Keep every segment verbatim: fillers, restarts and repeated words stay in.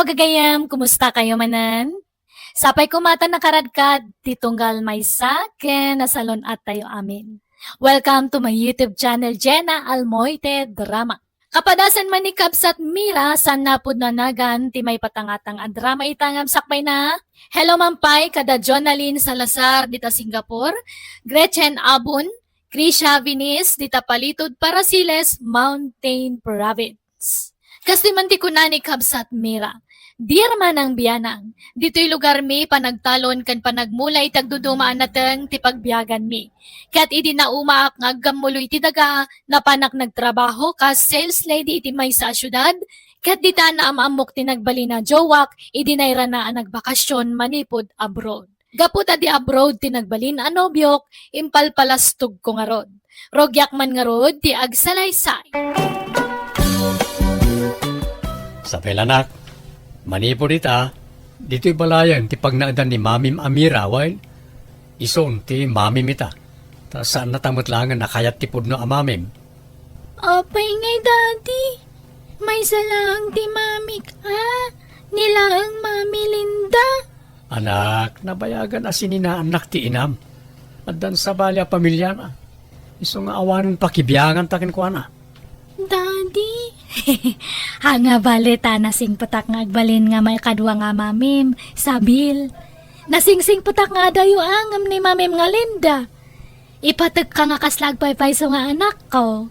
Gagayam, kumusta kayo manen? Sapay ko mata nakaradkad ti tunggal maysa ken nasalun-at tayo amin. Welcome to my YouTube channel, Jenna Almoite Drama. Kapadasan man ni Kabsat Mira, saan napud nanagan ti maipatangatang a drama ita ngem sakbay na. Hello man pay kada Jonalyn Salazar dita Singapore, Gretchen Abon, Krisha Vinis dita Palitud, Parasiles, Mountain Province. Kastoy man ti kuna ni Kabsat Mira, "Dear Manang Bianang, ditoy lugarmi panagtalon ken panagmula iti agduduma a nateng ti pagbiaganmi. Ket idi naumaak nga aggammulo iti daga, napanak nagtrabaho kas sales lady iti maysa a siudad, ket dita naam-ammok ti nagbalin a jowak idi nairana a nagbakasyon manipud abroad. Gapu ta di abroad ti nagbalin a nobiok, impalpalastogko ngarud. Rugiak man ngarud ti agsalaysay." Isabel, anak, manipud ita, ditoy balayen ti pagnaedan ni Mamim a Mira, wen? Isun ti mamim ita. Ta saannata met laengen a kayat ti pudno a mamim. Apay ngay, Daddy? Maysa laeng ti mamik, a? Ni laeng Mami Linda. Anak, nabayagan a sininaannak ti inam. Addan sabali a pamiliana. Isu nga awanen pakibianganta kenkuana. Daddy, haan nga bale ta nasingpetak nga agbalin nga maikadua nga mamim, Isabel. Nasingsingpetak nga adayo a ngem ni mamim nga Linda. Ipatekka nga kasla agpaypayso nga anakko.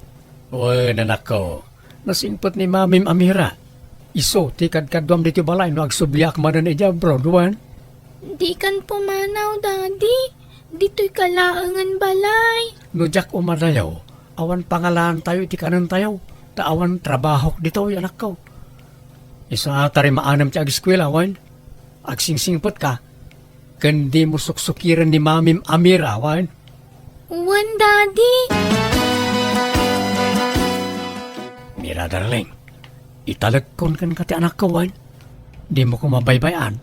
Wen, anakko. Nasingpet ni Mamim a Mira. Isu ti kadkaduam ditoy balay no agsubliak manen idiay abroad, wen? Dikan pumanaw, Daddy. Ditoyka laengen balay. No diak umadayo, awan pangalaantayo iti kanentayo, ta awan trabahok ditoy, anakko. Isu a ta rimaanem ti ageskuela, wen? Agsingsingpetka, ken dimo suksukiren ni Mamim a Mira, wen? Wen, Daddy. Mira, darling, italekkon kenka ti anakko, wen? Dimo koma baybay-an.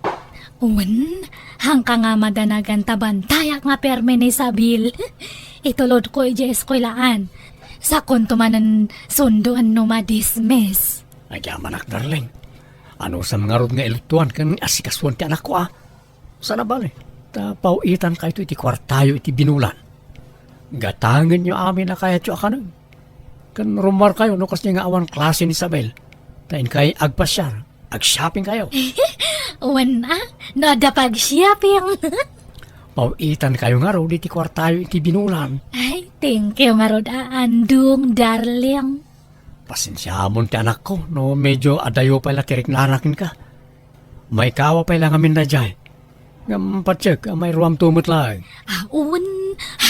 Wen, haanka nga madanagan ta bantayak nga permi ni Isabel. Itulodko idiay eskuelaan. Sakonto manen sundoen no madismiss. Agyamanak, darling. Anusam ngarud nga iluttuan ken asikasuan ti anakko, a? Saan a bale, ta paw-itankayto iti kuartayo iti binulan. Gatangenyo amin a kayatyo a kanen. Ken rummuarkayo no kasdiay nga awan klase ni Isabel. Ta inkay agpasiar, agshoppingkayo. Wen a, no adda pag-shopping. Paw-itankayo ngarud iti kuartayo iti binulan. Ay, thank you ngarud a, Andong, darling. Pasensiamon ti anakko no medio adayo pay la ti riknana kenka. Maikawa pay la ngamin daydiay. Ngem patiek a mairuamto met laeng. Awan,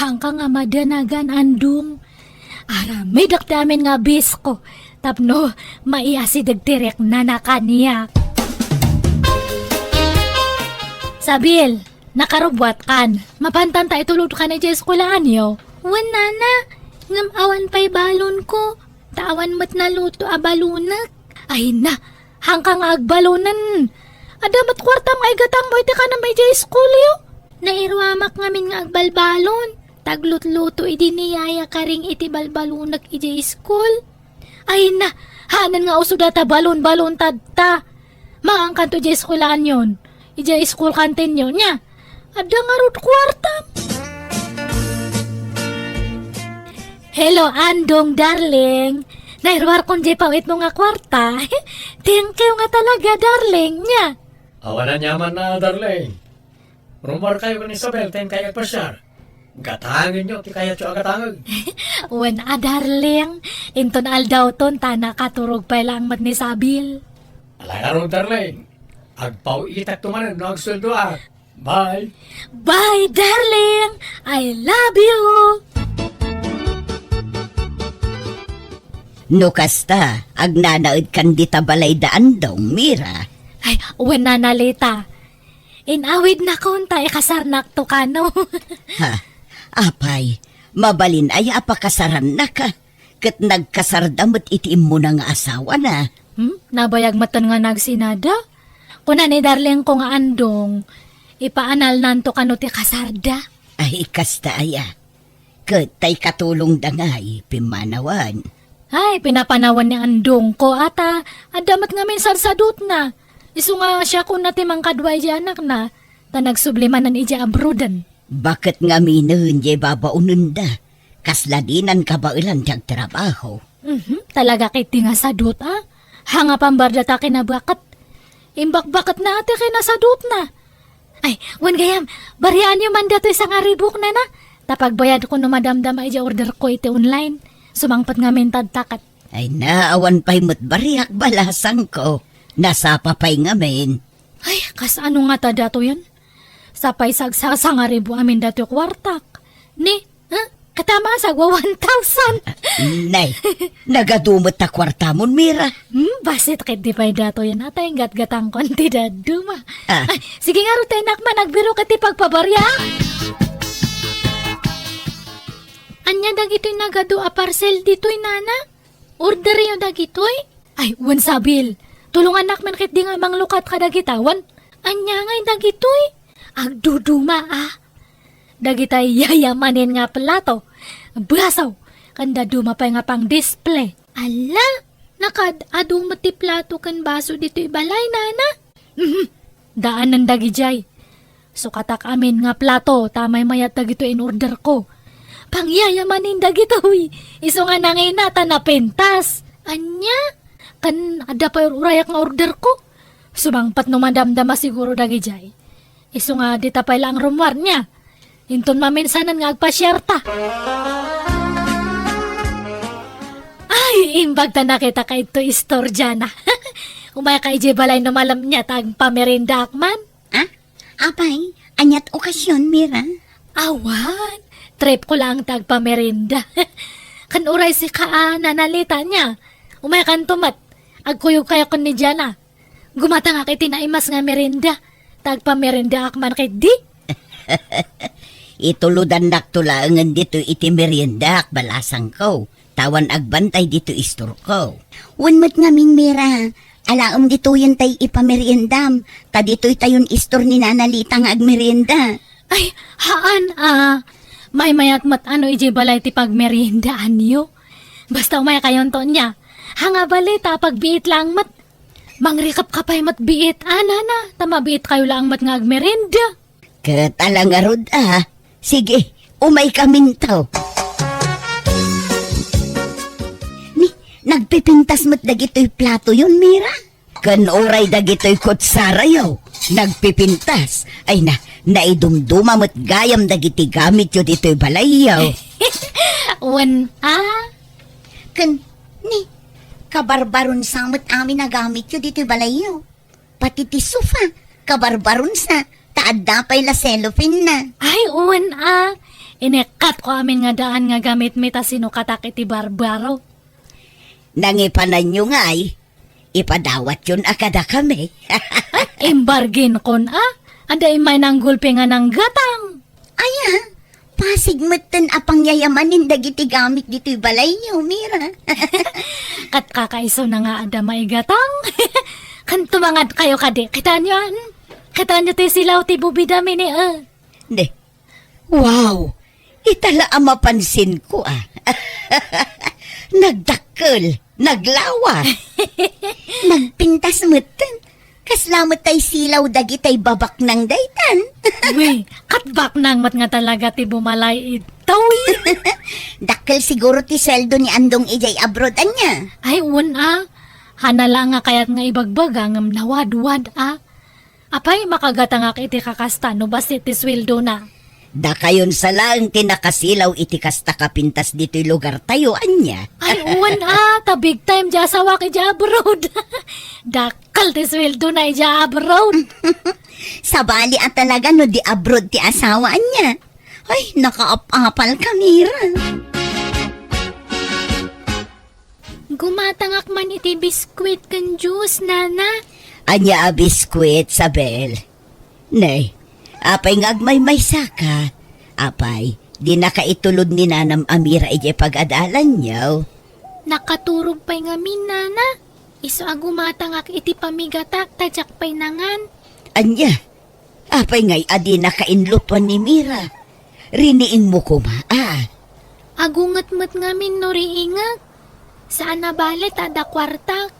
haanka nga madanagan, Andong. Aramidek ti amin nga bisko tapno maiasideg ti riknana kaniak. Isabel, nakarubbuatkan. Mapantan ta itulodkan idiay eskuelaanyo. Wen, nana, ngem awan pay balonko. Ta awan met naluto a balonek. Ay na, haanka nga agbalonen. Adda met kuartam nga igatangmo iti kanam idiay iskulyo. Nairuamak ngamin nga agbalbalon. Ta aglutluto idi ni Yaya Karing iti balbalonek idiay iskul. Ay na, haanen nga uso data balon-balon tatta. Mangankanto idiay eskulaanyon. Idiay school canteen-yo, nia. Adda ngarud kuarta. Hello, Andong, darling. Nairuarkon diay paw-itmo nga kuarta. Thank you nga talaga, darling, nia. Awan aniaman a, darling. Rummuarkayo ken Isabel ta inkay agpasiar. Gatangenyo ti kayatyo a gatangeg. Wen a, darling. Inton aldawton ta nakaturog pay laeng met ni Isabel. Ala ngarud, darling. Agpaw-itakto manen no agsueldoak. Bye. Bye, darling. I love you. No kasta, agnanaedkan dita balay da Andong, Mira. Ay, wen, Nana Lita. Inawidnakon ta ikasarnakto kano. Ha, apay, mabalin aya a pakasarannaka? Ket nagkasarda met iti immuna nga asawana. Hmm? Nabayag metten nga nagsinada? Kuna ni darlingko nga Andong, ipaanalnanto kano ti kasarda. Ay, kasta aya. Ket ta ikatulongda ngay, pimmanawan. Ay, pinapanawan ni Andongko, ata, adda met ngamin sadsadutna. Isu nga siakon ti mangkadua iti anakna, ta nagsubli manen iti abroaden. Baket ngaminen diay babaonenda, kasla dinan kabaelan ti agtrabaho. Mhm, talaga ketdi nga sadut, a? Hanga pambarda ta kinabaket. Imbakbaketna ti kinasadutna. Ay, wen gayam, bariaanyo man datoy sangaribukna na. Ta pagbayadko no madamdama iti orderko iti online. Sumangpet ngamin ta adda ket. Ay na, awan pay met bariak, balasangko. Nasapa pay ngamin. Ay, kasano ngata datoyen? Sapay sagsasangaribu amin datoy kuartak. Ni, ha? Katama, sagwa one thousand. Nay, nagadu met ta kuartamon, Mira. Hmm, bassit ketdi pay datoyen, a, ta inggatgatangkon ti dadduma. Ah. Ay, sige ngarud, ta innak man, agbirok iti pagpabaria. Ania dagitoy nagadu a parcel ditoy, nana? Orderyo dagitoy? Ay, wen sabil. Tulongannak man ketdi nga manglukat kadagita, wen? Ania ngay dagitoy? Agduduma, a. Dagitay yayamanen nga plato, baso, ken dadduma pay nga pang-display. Alla, nakaad-adu met ti plato ken baso ditoy balay, nana? Mhm. Daanen dagidiay. Sukatak amin nga plato ta maymayat dagitoy in-orderko. Pangyayamanen dagitoy. Isu nga nangina ta napintas. Ania? Ken adda pay ur-urayak nga orderko. Sumangpet no madamdama siguro dagidiay. Isu nga dita pay laeng rummuarna. Inton maminsanen nga agpasiarta. Ay, imbag ta nakitaka ditoy istorya na. Umayka idiay balay no malem nia ta agpameriendaak man. Ah? Apay, aniat okasion, Mira? Awan, tripko laeng ta agpamerienda. Ken uray sika a nanalita nia. Umaykanto met, agkuyogkayo ken ni Diana. Gumatangak iti naimas nga merienda, ta agpameriendaak man ketdi. Itulodannakto laengen ditoy iti meriendaak, balasangko, ta awan agbantay ditoy istorko. Wen met ngamin, Mira, alaem ditoyen tay ipameriendam, ta ditoy tayon istor ni Nana Lita nga agmerienda. Ay, haan a. Maymayat met ano idiay balay ti pagmeriendaanyo. Basta umaykayonto nia. Hanga bali ta pagbiit laeng met. Mangrikep ka pay met biit, a, nana, ta mabiitkayo laeng met nga agmerienda. Ket ala ngarud a. Sige, umaykaminto. Ni, nagpipintas met dagitoy platoyon, Mira? Ken uray dagitoy kutsarayo, nagpipintas. Ay na, naidumduma met gayam dagiti gamityo ditoy balayyo. Wen a. Ken, ni, kabarbaron sa met amin a gamityo ditoy balayyo. Pati ti sofa, kabarbaron sa, ta adda pay la cellophane na. Ay, wen a. Inekkatko amin nga daan nga gamitmi ta sinukatak iti barbaro. Nangipananyo ngay, ipadawatyon a kadakami. Imbarginkon a, adda immay nanggulpi nga nanggatang. Aya, pasig metten a pangyayamanen dagiti gamit ditoy balayyo, Mira. Ket kakaisuna nga adda maigatang. Ken tumangadkayo kadi, kitaenyo, a? Kitaenyo ti silaw ti bubidami ni, a? Ne. Wow! Ita la a mapansinko, a. Nagdakkel, naglawa. Nagpintas metten. Kasla met tay silaw dagitay babaknang daytan. Wi, ket baknang met nga talaga ti bumalay itoy. Dakkel siguro ti sueldo ni Andong idiay abroad, ania? Ay, wen a. Hana la nga kayat nga ibagbaga ngem nawadwad a. Apay, makagatangak iti kakasta no bassit ti sueldona? Dakayon sa laeng ti nakasilaw iti kasta kapintas ditoy lugartayo, ania? Ay, wen a, ta big time di asawak idiay abroad. Dakkel ti sueldona idiay abroad. Sabali a talaga no di abroad ti asawa, ania? Ay, nakaap-apal ka, Mira. Gumatangak man iti biskuit ken juice, nana. Ania a biskuit, Sabel? Nay, apay nga agmaymaysa ka? Apay, dinaka itulod ni nanam a Mira idiay pag-adalanyo? Nakaturog pay ngamin, nana. Isu a gumatangak iti pamigatak ta diak pay nangan. Ania? Apay ngay a dinaka inlutuan ni Mira? Riniingmo koma, a? Agunget met ngamin no riingek. Saan a bale ta adda kuartak.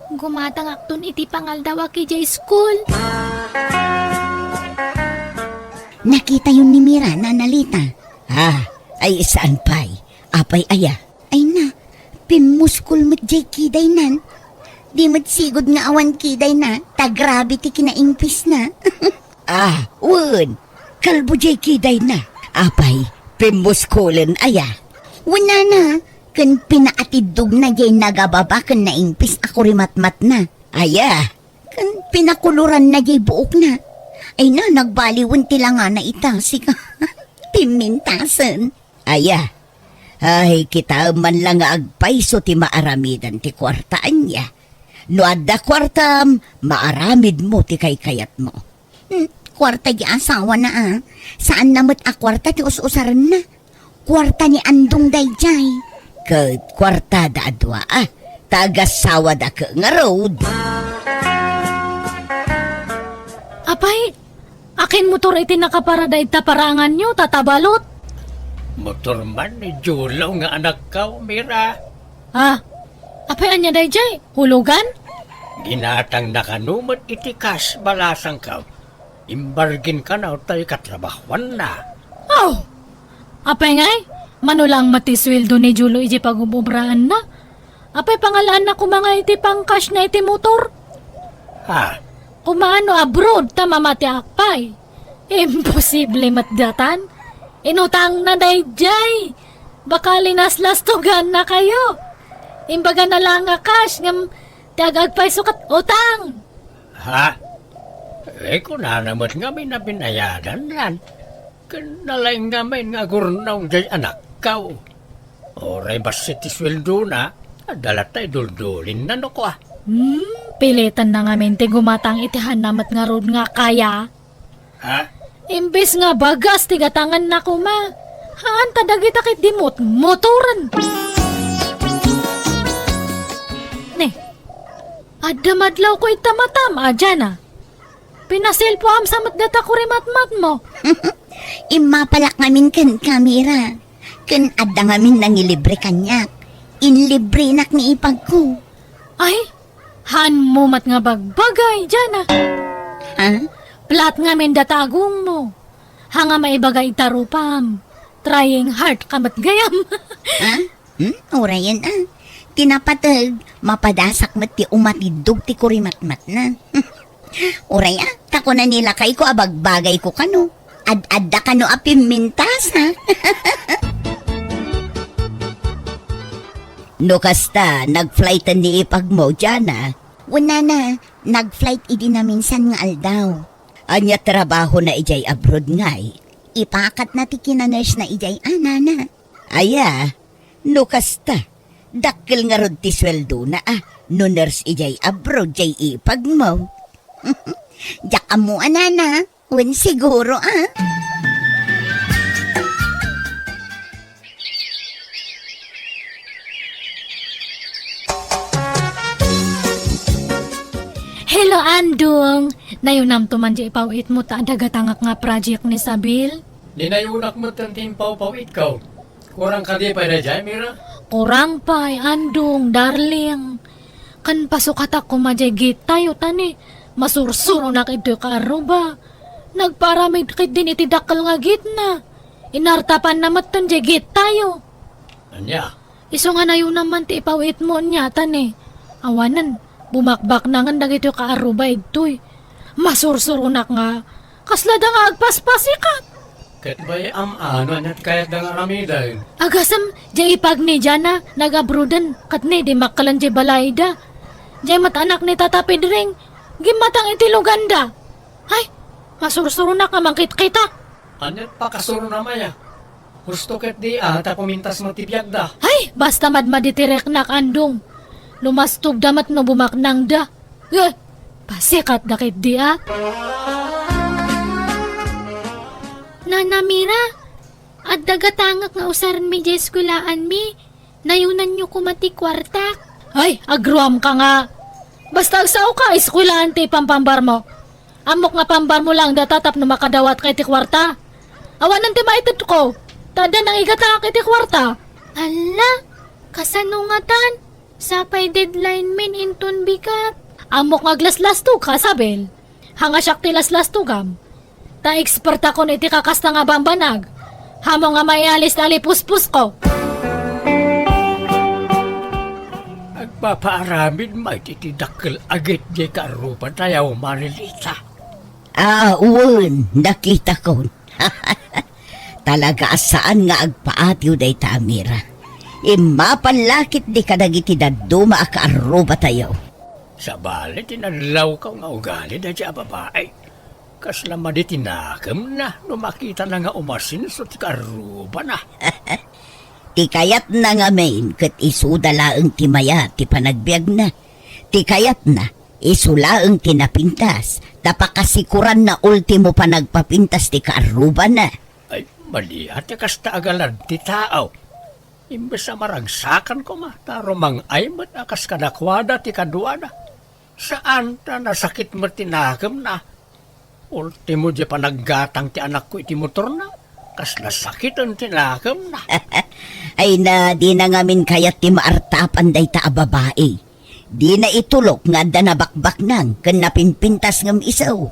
Gumatangakton iti pangaldaw a idiay school. Nakitayon ni Mira, Nana Lita. Ah, ay saan pay? Apay aya? Ay na, pimmuskol met jay kidaynan. Di met sigud nga awan kidayna, ta grabe ti kinaingpisna. Ah, wen. Kalbo jay kidayna. Apay, pimmuskolen aya? Wen, Nana, ken pinaatiddogna jay nagababa ken naingpis a kurimatmatna. Aya? Ken pinakoloranna jay buokna. Ay na, nagbaliwen ti langana ita, sika. Pimmintasen. Aya? Ay, kitaem man la nga agpayso ti maaramidan ti kuarta, ania? No adda kuartam, maaramidmo ti kaykayatmo. Hmm, kuarta di asawana, a. Saanna met a kuarta ti us-usarenna. Kuarta ni Andong daydiay. Ket kuartada a dua, a. Ta agasawada ket ngarud. Apay, akin motor iti nakaparada ita paraanganyo, tatabalot? Motor man ni Julo nga anakko, Mira. Ah, apay ania daydiay? Hulugan? Ginatangna kano met iti kas balasangko. Imbargin kano tay katrabahuanna. Aw! Apay ngay, mano lang met ti sueldo ni Julo iti pagub-ubraanna? Apay pangalaanna koma nga iti pangkasna iti motor? Ha? Kumaano abroad ta mamatiak pay? Imposible met datan. Inutangna daydiay. Baka linaslastoganna kayo. Imbagana lang nga cash ngem ti agagpayso ket utang. Ha? Eh, kunana met ngamin a binayadannan. Ken nalaing ngamin nga agurnong jay anakko. Uray bassit ti sueldona, adda latta iduldulinna no kua. Hmm, pilitanna ngamin ti gumatang iti haanna met ngarud nga kaya. Ha? Imbes nga bagas ti gatanganna koma, haan ta dagita ket di mot-, motoren. Ne, adda madlawko ita matam, a, Jana. Pinaselpoam sa met data kurimatmatmo. Immapalak ngamin kenka, Mira. Ken adda ngamin nangilibre kaniak. Inlibrenak ni ipagko. Ay, haanmo met nga bagbagay, Jana. Ha? Plat ngamin data agongmo. Haan nga maibaga ita rupam. Trying hard ka met gayam. Ha? Hmm? Urayen, a. Ti napateg, mapadasak met ti umatiddog ti kurimatmatna. Uray, a, ta kuna ni lakayko a bagbagayko kano. Ad-adda kano a pimmintas, ha? No kasta, nag-flighten ni ipagmo, Jana? Wen, Nana, nag-flight idi naminsan nga aldaw. Ania trabahona idiay abroad ngay? Ipakatna ti kina-nurse na idiay, a, Nana. Aya, no kasta, dakkel ngarud ti sueldona, a, no nurse idiay abroad jay ipagmo. Diak ammo, a, Nana, wen siguro, a. Hello, Andong! Nayunamto man jay ipaw-itmo ta adda gatangak nga project ni Sabil? Ni nayunak met ti impaw-paw-itko. Kurang kadi pay daydiay, Mira? Kurang pay, Andong, darling. Ken pasukatak koma jay gittayo ta ni masursuronak ditoy kaarruba. Nagpaaramid ketdin iti dakkel nga gitna. Inartapanna metten jay gittayo. Ania? Isu nga nayunam man ti ipaw-itmo nia ta ni. Awanen, bumakbaknangen dagitoy kaarruba ditoy. Masursuronak nga kasla da nga agpaspasikat. Ket bay-am a no aniat kayatda nga aramiden. Agasem, jay ipag ni Jana, nag-abroaden, ket ni di makkelen jay balayda. Jay met anak ni Tata Pedring, gimmatang iti luganda. Ay, masursuronak nga mangkitkita. Aniat pakasurona maya? Husto ketdi a ta kumintas met ti biagda. Ay, basta madmadi ti reknak, Andong. Lumastogda met no bumaknangda. Eh, pasikatda ketdi a. Nana Mira, adda gatangak nga usarenmi jay eskulaanmi. Nayunanyo koma ti kuartak. Ay, agruamka nga. Basta agsaoka, eskuelaan ti pampambarmo. Ammok nga pambarmo laeng data tapno makadawatka iti kuarta. Awanen ti maitedko, ta adda nangigatangak iti kuarta. Alla, kasano ngatan? Sapay deadline min inton bigat. Ammok nga aglaslastog ka, Isabel. Hanga siak ti laslastogam. Ta ekspertakon iti kakasta nga bambanag. Hamo nga maialis ti alipuspusko. Agpapaaramid met iti dakkel a gitdi kaarrubatayo, Marilita. Ah, wen, nakitakon. Talaga a saan nga agpaatiw dayta a Mira. Immapan la ketdi kadagiti dadduma a kaarrubatayo. Sabali ti nadlawko nga ugali daydi a babai. Kasla madi ti nakemna no makitana nga umasenso ti kaarrubana. Ti kayatna ngamin ket isuda laeng ti mayat ti panagbiagna. Ti kayatna, isu laeng ti napintas, ta pakasikuranna ultimo panagpapintas ti kaarrubana. Ay, madi a ti kasta a galad ti tao. Imbes a maragsakan koma, ta rumang-ay met a kas kadakuada ti kaduada. Saan ta nasakit met ti nakemna. Ultimo, di panaggatang ti anakko iti motorna, kas nasakiten ti nakemna. Ay na, dina ngamin kayat ti maartapan dayta a babai. Dina itulok nga adda nabakbaknang ken napimpintas ngem isu.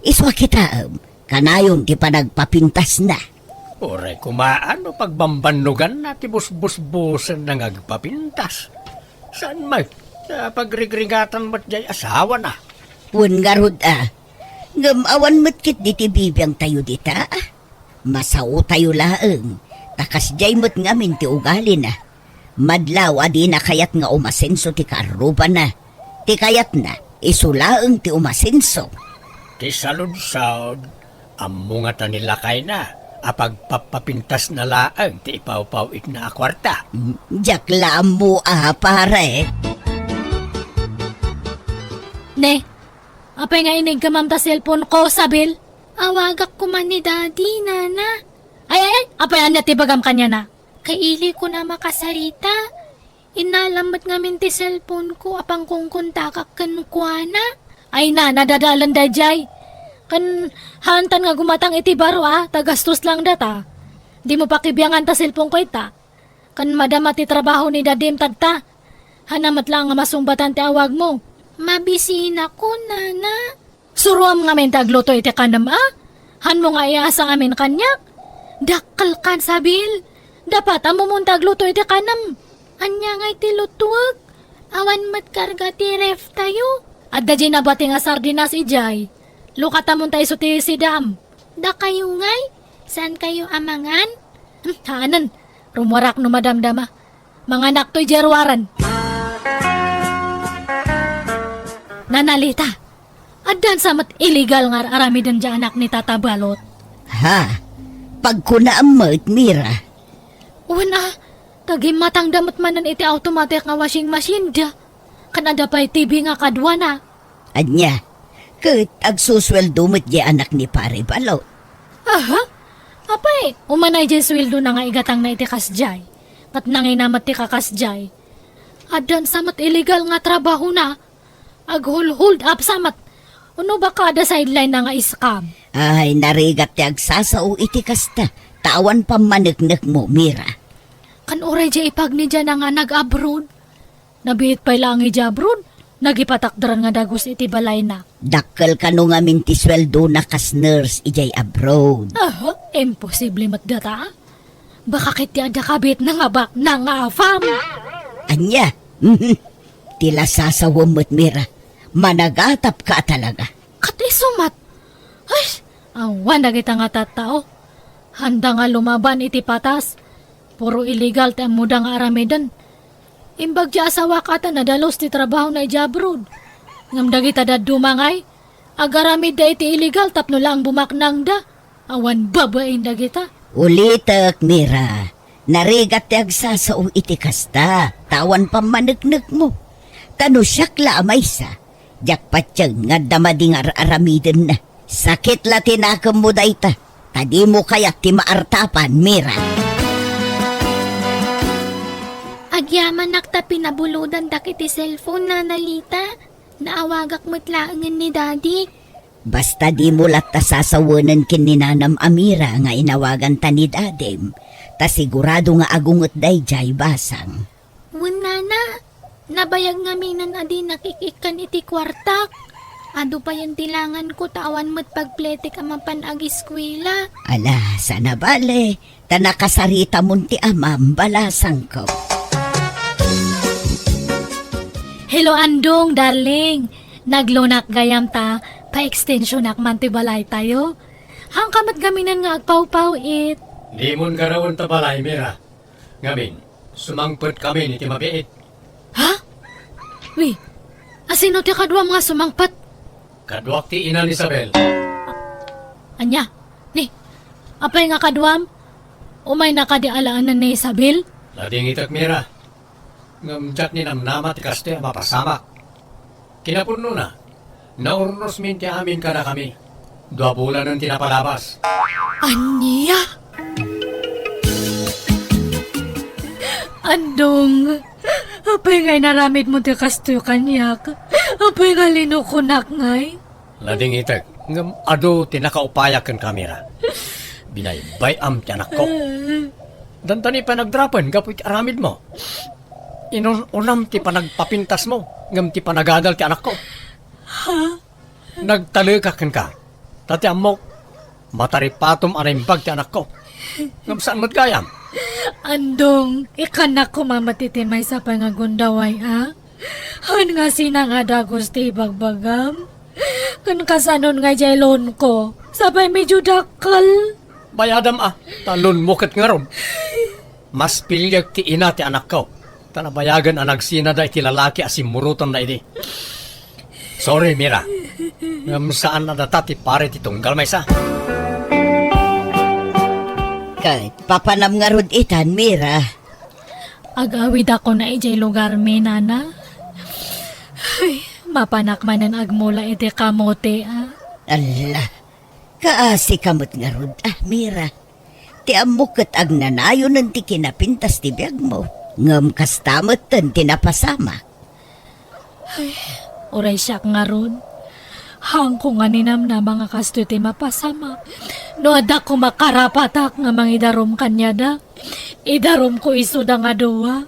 Isu a kitaem, kanayon ti panagpapintasna. Uray koma no pagbambannoganna ti busbusbusenna nga agpapintas. Saan met, ta pagrigrigatan met jay asawana. Wen ngarud a, ngem awan met ketdi ti bibiangtayo dita. Masaotayo laeng, ta kasdiay met ngamin ti ugalina. Madlaw a dina kayat nga umasenso ti kaarrubana. Ti kayatna, isu laeng ti umasenso. Ti saludsod, ammo ngata ni lakayna a pagpappapintasna laeng ti ipawpaw-itna a kuarta. Mm, diak la ammo a, pare. Ne, apay nga iniggamam ta cellphone ko, Isabel? Awagak koma ni Daddy, Nana. Ay, ay, ay, apay ania ti ibagam kaniana? Kaili ko na makasarita. Innalam met ngamin ti cellphone ko a pangkongkontakak kenkuana. Ay na, nadadalan daydiay. Ken haantan nga gumatang iti baro a, ta gastos lang data. Dimo pakibiangan ta cellphone ko ita. Ken madama ti trabaho ni Dadim tadta. Haanna met laeng nga masungbatan ti awagmo. Mabisina ko, Nana. Suroam ngamin ti agluto iti kanem a? Hanmo nga iasa amin kaniak? Dakkel kan, Isabel. Dapat ammomon ti agluto iti kanem. Ania ngay ti lutuek? Awan met karga ti ref tayo. Adda diay nabati nga sardinas idiay. Lukatamon ta isu ti sidam. Dakayo ngay? Saan kayo a mangan? Hmm, haanen. Rummuarak no madamdama. Manganak toy diay ruaren. Nanalita, addan sa met illegal nga ar-aramiden diay anak ni Tata Balot. Ha? Pagkunaam met, Mira. Wen a, ta gimmatangda met manen iti automatic nga washing machine da. Ken adda pay T V nga kaduana. Ania? Ket agsusueldo met diay anak ni Pare Balot. Aha? Apay, umanay diay sueldona nga igatangna iti kasdiay. Ket nangina met ti kakasdiay. Addan sa met illegal nga trabahona. Aghol-hold up sa met. Uno baka adda sideline na nga scam. Ay, narigat ti agsasao iti kasta. Ta awan pammaneknekmo, Mira. Kan uray diay ipagnidiana nga nag-abroad. Nabiit pay laeng idiay abroad, nagipatakderan nga dagus iti balayna. Dakkel kano ngamin ti sueldona kas nurse idiay abroad? Aha, imposible met data. Baka ket ti adda kabitna nga baknang nga afam. Ania? Ti lasasawem met, Mira. Managatapka a talaga. Ket isu met. Ay, awan dagita nga tattao. Handa nga lumaban iti patas. Puro illegal ti ammoda nga aramiden. Imbag ti asawak a ta nadalus ti trabahona idiay abroad. Ngem dagita dadduma ngay, agaramidda iti illegal tapno laeng bumaknangda. Awan babain dagita. Ulitek, Mira. Narigat ti agsasao iti kasta, ta awan pammaneknekmo. Ta no siak la a maysa, diak patien nga adda madi nga ar-aramidenna. Sakit la ti nakemmo dayta, ta dimo kayat ti maartapan, Mira. Agyamanak ta pinabulodandak iti cellphone, Nanalita. Naawagak met laengen ni Daddy. Basta dimo latta sasawenen ken ni Nanam a Mira nga inawaganta ni Dadim, ta sigurado nga agunget daydiay basang. Wen, Nana, Nabayag ngaminen a dinak ik-ikkan iti kuartak. Adu payen ti langanko ta awan met pagpletek a mapan agiskuela. Ala, saan a bale, ta nakasaritamon ti amam, balasangko. Hello, Andong, darling. Naglunak gayam ta pa-extensionak man ti balaytayo. Haanka met ngaminen nga agpawpaw-it. Dimon garawen ta balay, Mira. Ngamin, sumangpetkami iti mabiit. Ha? Wi, asino ti kaduam nga sumangpet? Kaduak ti ina ni Isabel. Ania? Ni, apay nga kaduam? Umayna kadi alaenen ni Isabel? Nadingitek, Mira. Ngem diak ninamnama ti kastoy a mapasamak. Kinapudnona, naurnosmin ti amin kadakami. Dua bulanen ti napalabas. Ania? Andong, apay nga inaramidmo ti kastoy kaniak? Apay nga linukonak ngay? Nadingitek, ngem adu ti nakaupayak kenka, Mira. Binaybay-am ti anakko. Dandani pay nagdrapen gapu iti aramidmo. Inun-unam ti panagpapintasmo, ngem ti panagadal ti anakko. Ha? Nagtalekak kenka. Ta ti ammok, mataripatom a naimbag ti anakko. Ngem saan met gayam? Andong, ikkannak koma met iti maysa pay nga gundaway, a? Haan nga sinangada Agosti ibagbagam? Ken kasanon nga idiay loanko? Sapay medyo dakkel. Bayadam a, ta loanmo ket ngarud. Mas piliek ti ina ti anakko, ta nabayagen a nagsinada iti lalaki a simmurotanna idi. Sorry, Mira. Ngem saan a data ti pare ti tunggal maysa. Ket papanam ngarud itan, Mira. Agawidakon a idiay lugarmi, nana. Ay, mapanak manen agmula iti kamote, a. Alla, kaasika met ngarud, a, Mira. Ti ammok ket agnanayonen ti kinapintas ti biagmo, ngem kasta metten ti napasamak. Ay, uray siak ngarud. Haanko nga ninamnama nga kastoy ti mapasamak. No adda koma karapatak nga mangidarum kaniada, idarumko isuda nga dua.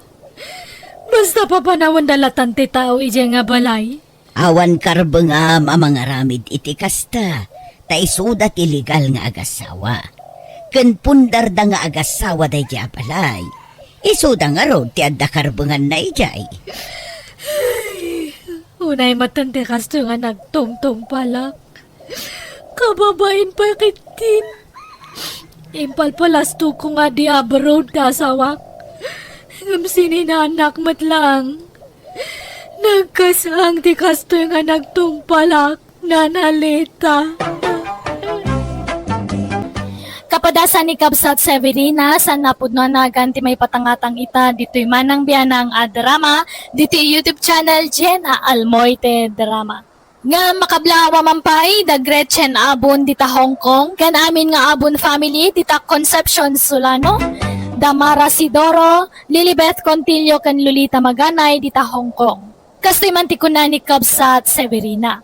Basta papanawenda latan ti tao idiay nga balay. Awan karbengam a mangaramid iti kasta, ta isuda ti legal nga agasawa. Ken pundarda nga agasawa daydiay a balay. Isuda ngarud ti adda karbenganna idiay. Unay metten ti kastoy nga nagtungtungpalak. Kababain pay ketdin. Impalpalastogko nga di abroad ti asawak. Ngem sininaanak met laeng. Nagkasang ti kastoy nga nagtungpalak, Nana Leta. Kapadasan ni Kabsat Severina, saan a pudno a nagan ti maipatangatang ita ditoy Manang Bianang a drama, ditoy YouTube channel Jenna Almoite Drama. Nga makablawa man pay da Gretchen Abon dita Hong Kong, ken amin nga Abon family dita Concepcion Solano, da Mara Sidoro, Lilibeth Contillo ken Lolita Maganay dita Hong Kong. Kastoy man ti kuna ni Kabsat Severina,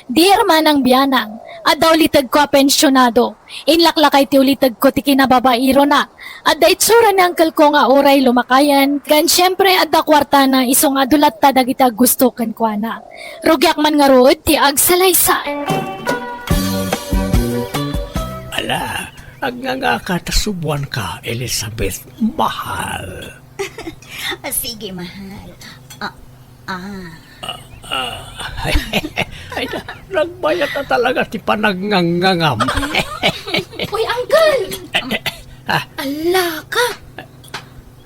"Dear Manang Bianang, adda ulitegko a pensionado. Inlaklakay ti ulitegko ti kinababairona. Adda itsura ni angkelko nga uray lumakayen, ken siempre adda kuartana isu nga adu latta dagiti aggusto kenkuana. Rugiak man ngarud ti agsalaysay." Ala, agngangaka ta subuanka, Elizabeth, mahal. Ah, sige, mahal. Ah, ah. Ah, ah. Ay, na, nagbayat na talaga ti panagngangngangam. Uy, Uncle! Ah. Ala ka!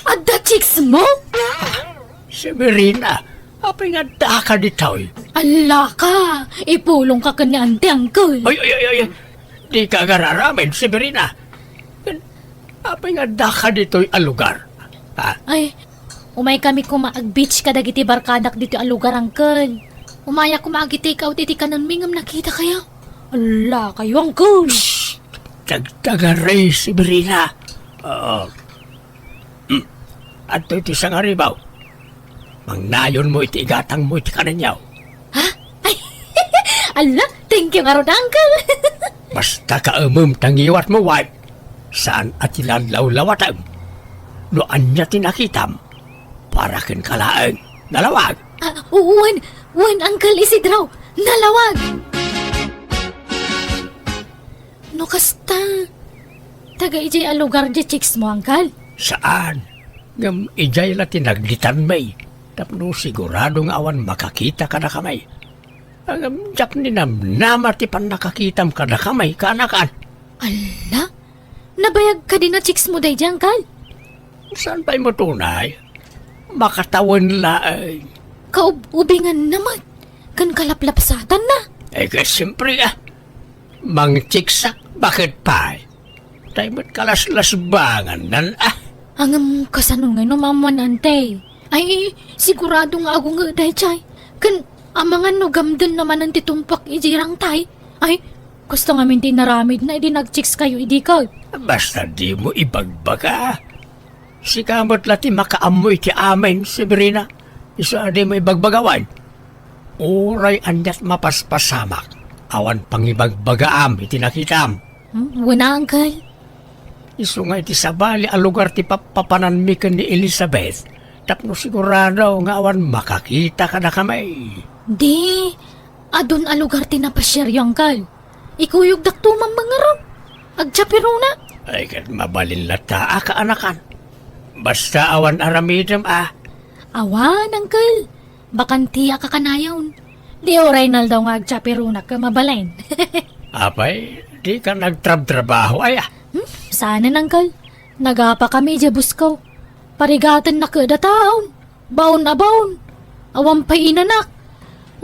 Adda chicks mo? Ah, Severina, apay nga addaka ditoy? Ala ka! Ipulongka ken ni Auntie, Uncle. Ay, ay, ay, ay, ay. Dika agararamid, Severina. Apay nga addaka ditoy a lugar? Ha? Ay, umaykami koma ag-beach kadagiti barkadak ditoy a lugar, Uncle. Umayak koma agi-take out iti kanenmi ngem nakitakayo. Ala kayo, Uncle. Shh! Tagtagari, Severina. Oo. Hmm. Adtoy ti sangaribaw. Mangnayonmo iti igatangmo iti kanenyo. Ha? Ay, ala, thank you ngarud, Uncle. Basta kaemem ta ngiwatmo, wife. Saan a ti lalawlawatem. No ania ti nakitam, para kenka laeng. Nalawag! Ah, wen, wen, Uncle Isidro! Nalawag! No kasta, taga idiay a lugar diay chicks mo, Uncle? Saan? Ngem idiay la ti naglitanmi, tapno sigurado nga awan makakita kadakami. Ngem diak ninamnama ti pannakakitam kadakami, kaanakan. Ala? Nabayag kadi a chicks mo daydi, Uncle? Saan pay met unay? Makatawen laeng. Kaub-ubinganna met, ken kalaplapsatanna. Eh, ket siyempre, ah. Mangchiksak, baket pay? Tay met kalaslasbangannan, ah. Ngem kasano ngay no maammoan, Ante? Ay, sigurado nga agunget daydiay. Ken amangan no gamdenna manen ti tumpak idiay rangtay. Ay, kasta ngamin ti inaramidna idi nagchicks kayo idi ket. Basta dimo ibagbaga. Sika met la ti makaammo iti amin, Severina. Isu a dimo ibagbaga wen. Uray aniat mapaspasamak, awan pangibagbagaam iti nakitam. Hmm, wen a, Uncle. Isu nga iti sabali a lugar ti pappapananmi ken ni Elizabeth, tapno sigurado nga awan makakita kadakami. Di, adun a lugar ti napasiaryo, Uncle. Ikuyogdak to man ngarud. Agtiapiruna. Ay, ket mabalin latta a kaanakan. Basta awan aramidem, ah. Awan, Uncle. Bakantiak a kanayon. Di uray naldaw nga agtiapirunak ket mabalin. Apay, dika nagtrabtrabaho, aya? Hmm, saanen, Uncle. Nagapakami idiay busko. Parigatennak ket a taon. Baon a baon. Awan pay inanak.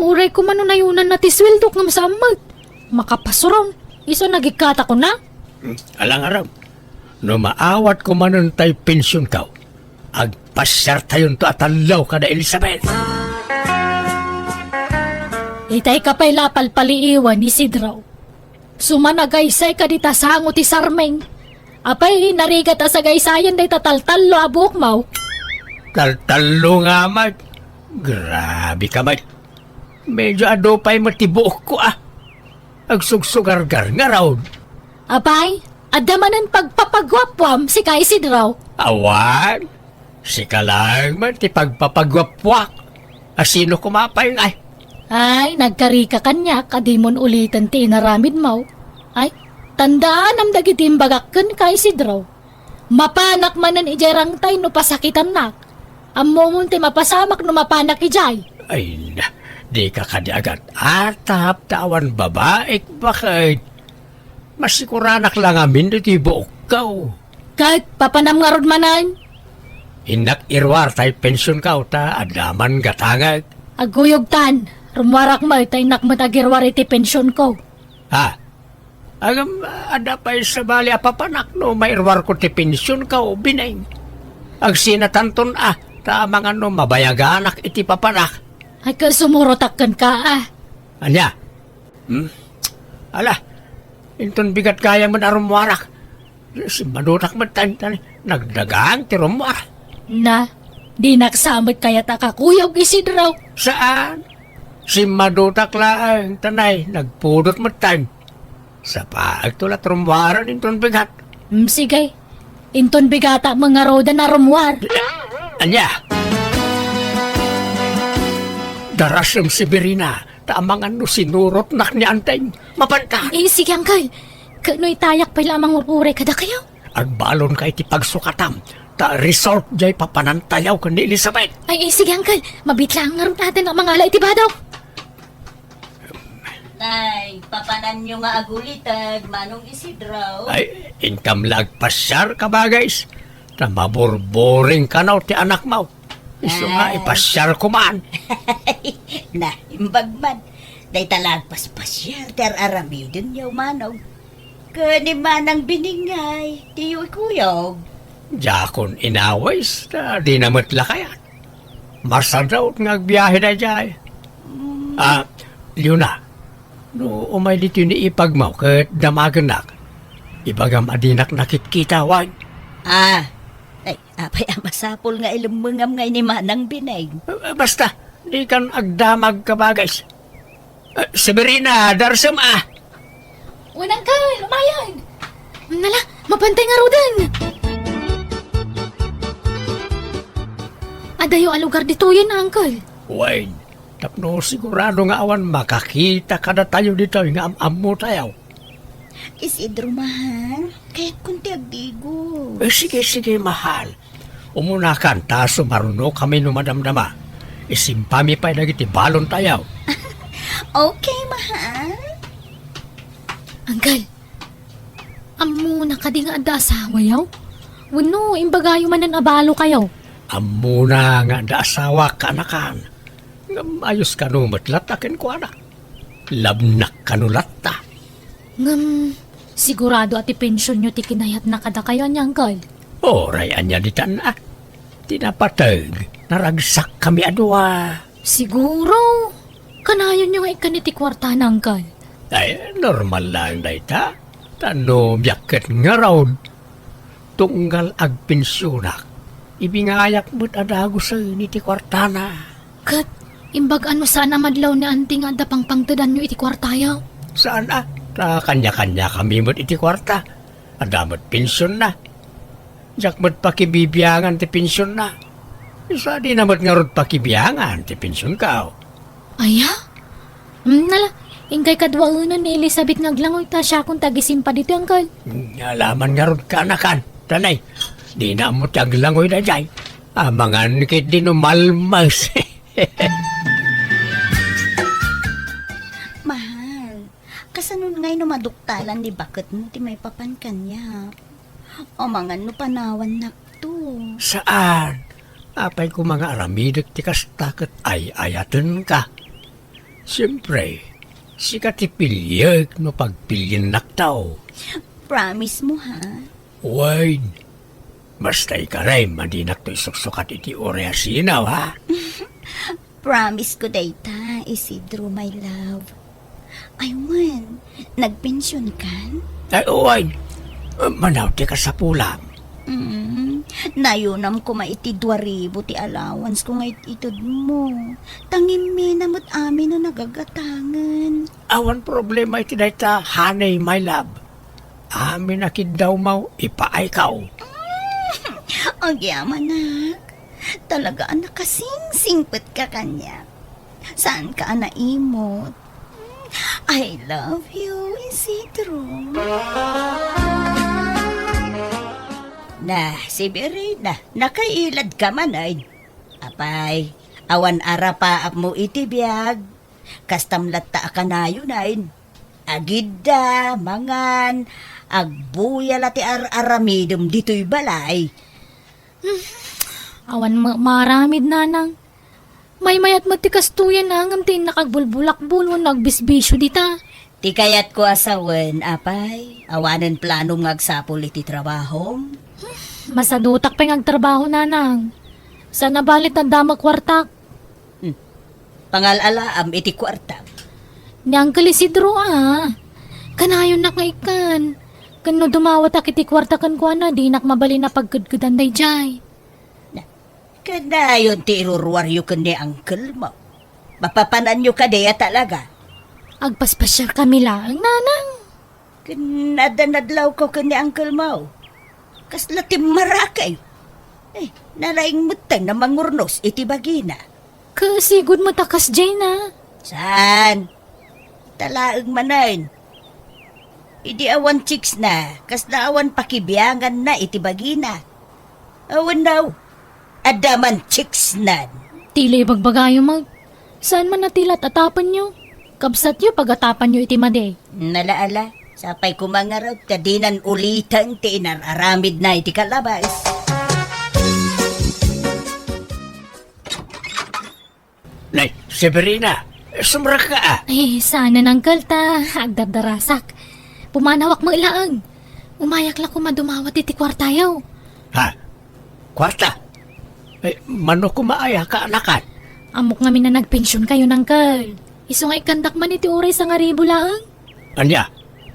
Uray koma no nayonanna ti sueldok ngem saan met. Makapasuron. Isu a nagikkatakon na. Hmm, alangaram. No maawat koma manen tay pensionko, agpasiartayonto a tallo kada Elizabeth. Itay ka pay la a palpaliiwen, Isidro. Sumangayka dita sango ti sarming. Apay, narigat a sagaysayan dayta taltallo a buokmo. Taltallo nga met. Grabe ka met. Medyo adu pay met ti buokko, ah. Agsugsugargar ngarud. Apay, adda manen pagpapaguapuam, sika Isidro? Awan. Sika laeng met ti pagpapaguapuak. A sino koma pay ngay? Ay, nagkarika kaniak a dimon uliten ti inaramidmo. Ay, tandaanam dagiti imbagak kenka, Isidro. Mapanak manen idiay rangtay no pasakitannak. Ammomon ti mapasamak no mapanak idiay. Ay na, dika kadi agat-atap ta awan babaek, baket. Masikuranak la ngamin ditoy buokko. Ket papanam ngarud manen? Innak iruar tay pensionko ta adda man gatangek. Agkuyogtan, rummuarak met ta innak met agiruar iti pensionko. Ha? Ngem, adda pay sabali a papanak no mairuarko ti pensionko, Bineng. Agsinatanton a, ta amangan no mabayaganak iti papanak. Ay, ket sumurotak kenka, ah. Ania? Hmm? Ala, inton bigat gayam met a rummuarak. Simmadutak met ta, ta nagdagang ti rummuar. Na, dinak sa met kayat a kakuyog, Isidro. Saan? Simmadutak laeng, ta nagpudot met ta. Sapaekto la ti rummuaren inton bigat. Hmm, sige. Inton bigatak met ngaruden a rummuar. Ania? Darasem, Severina, ta amangan no sinurotnak ni Anteng. Mapanta. Eh, sige, Uncle. Ket no itayak pay la a mangur-uray kadakayo? Agbalonka iti pagsukatam, ta result diay papanantayo ken ni Elizabeth. Ay, eh, sige, Uncle. Mabitlaan ngarud a mangala iti bado. Tay, papananyo nga aguliteg, Manong Isidro? Ay, inkam la agpasiar, kabagis. Ta maburburing kano ti anakmo. Isu nga Ay. ipasiar ko man. Na, imbag man. Dayta la agpaspasiar ti ar-aramidenyo, Manong. Ken ni Manang Biningay, diyo ikuyog. Diakon inawis, ta dina met la kayat. Masadut nga agbiahe daydiay. Mm. Ah, Leona, no umay ditoy ni ipagmo ket damagennak, ibagam a dinak nakitkita, wen? Ah, ay, apay a masapul nga ilemmengam ngay ni Manang Bineng? Eh, basta, dikan agdamag, kabagis. Eh, Severina, darsem a. Wen, Uncle, umayen. Nala, mapantay ngaruden. Adayo a lugar ditoyen, Uncle? Wen, tapno sigurado nga awan makakita kadatayo ditoy nga am-ammotayo. Isidro, mahal, kayatkon ti agdigo. Eh, sige, sige, mahal. Umunakan, ta sumarunokami no madamdama. Isimpami pay dagiti balontayo. Okay, mahal. Uncle, ammona kadi nga adda asawayo? Wenno, imbagayo manen a balokayo? Ammona nga adda asawak, kaanakan. Ngem ayos kano met latta kenkuana. Labnak kano latta. Ngem, sigurado a ti pensionyo ti kinayatna kadakayo, ania, Uncle? Uray ania ditan a. Ti napateg, naragsakkami a dua. Siguro, kanayonyo nga ikkan iti kuartana, Uncle. Ay, normal laeng dayta. Ta no biag ket ngarud, tunggal agpensionak, ibingayak met a dagusen iti kuartana. Ket, imbag a no saan a madlaw ni Auntie nga adda pangpangtedanyo iti kuartayo? Saan a, ta kanya-kanyakami met iti kuarta. Adda met pensionna. Diak met pakibibiangan ti pensionna. Isu a dina met ngarud pakibiangan ti pensionko. Aya? Hmm, nala, inkay kaduaenan ni Elizabeth nga aglangoy ta siakon ti agisimpa ditoy, Uncle. Alaman ngarud, kaanakan. Tanay, dina ammo ti aglangoy daydiay. Amangan ketdi no malmes. Mahal, kasano ngay no maduktalan ni baketmo ti maipapan kaniak? Amangan no panawannakto. Saan? Apay koma nga aramidek ti kasta ket ay-ayatenka. Siempre, sika ti piliek no pagpiliennakto. Promise mo, ha? Wen, basta ikarem a dinakto isuksukat iti uray a sinaw, ha? Promise ko dayta, Isidro, my love. Ay, wen, nagpensionkan? Ay, wen. Manaw ti kasapulam. Mm, nayunam koma iti dua ribu ti allowance ko nga it-ited mo. Tangimmi na met amin no nagagatangen. Awan problema iti dayta, honey, my love. Amin a kiddawmaw, ipaaykaw. Agyamanak. Talaga a nakasingsingpet ka kaniak. Saanka a naimot. I love you, Isidro. Na, Severina, nakailad ka man, ay. Apay, awan arapaapmo iti biag. Kastam latta a kanayon, ay. Agidda, mangan, agbuya la ti ar-aramidem ditoy balay. Awan ma-, maaramid, nanang. Maymayat met ti kastoyen, a, ngem ti innak agbulbulakbol wenno agbisbisio dita. Ti kayatko a sawen, apay, awanen planom nga agsapul iti trabahom? Masadutak pay nga agtrabaho, nanang. Saan a bali ta adda met kuartak. Hmm. Pangal-alaam iti kuartam. Ni Uncle Isidro, a. Kanayonnak nga ikkan. Ken no dumawatak iti kuarta kenkuana, dinak mabalin a pagkedkedan daydiay. Na, kanayon ti iruruaryo ken ni uncle mo. Mapapananyo kadi a talaga? Agpaspasiarkami laeng, nanang. Ken adda nadlawko ken ni uncle mo. Kasla timmarakay. Eh, nalaing metten a mangurnos iti bagina. Kasigud met a kasdiay na. Saan? Talaeng manen. Idi awan chicks na, kasla awan pakibiangan na iti bagina. Awan daw. Adda man chicks nan. Tila ibagbagayo, Mag. Saan man a ti lat-atapenyo? Kabsatyo pagatapanyo iti madi. Nala, ala, sapay koma ngarud ta dinan uliten ti inar-aramidna iti kalabas. Nay, Severina, sumrekka a. Ay, saan, uncle, ta agdardarasak. Pumanawak met laeng. Umayak la koma dumawat iti kuartayo. Ha? Kuarta? Eh, mano koma aya, kaanakan? Ammok ngamin a nagpensionkayo, uncle. Isu nga ikkandak man iti uray sangaribu laeng. Ania?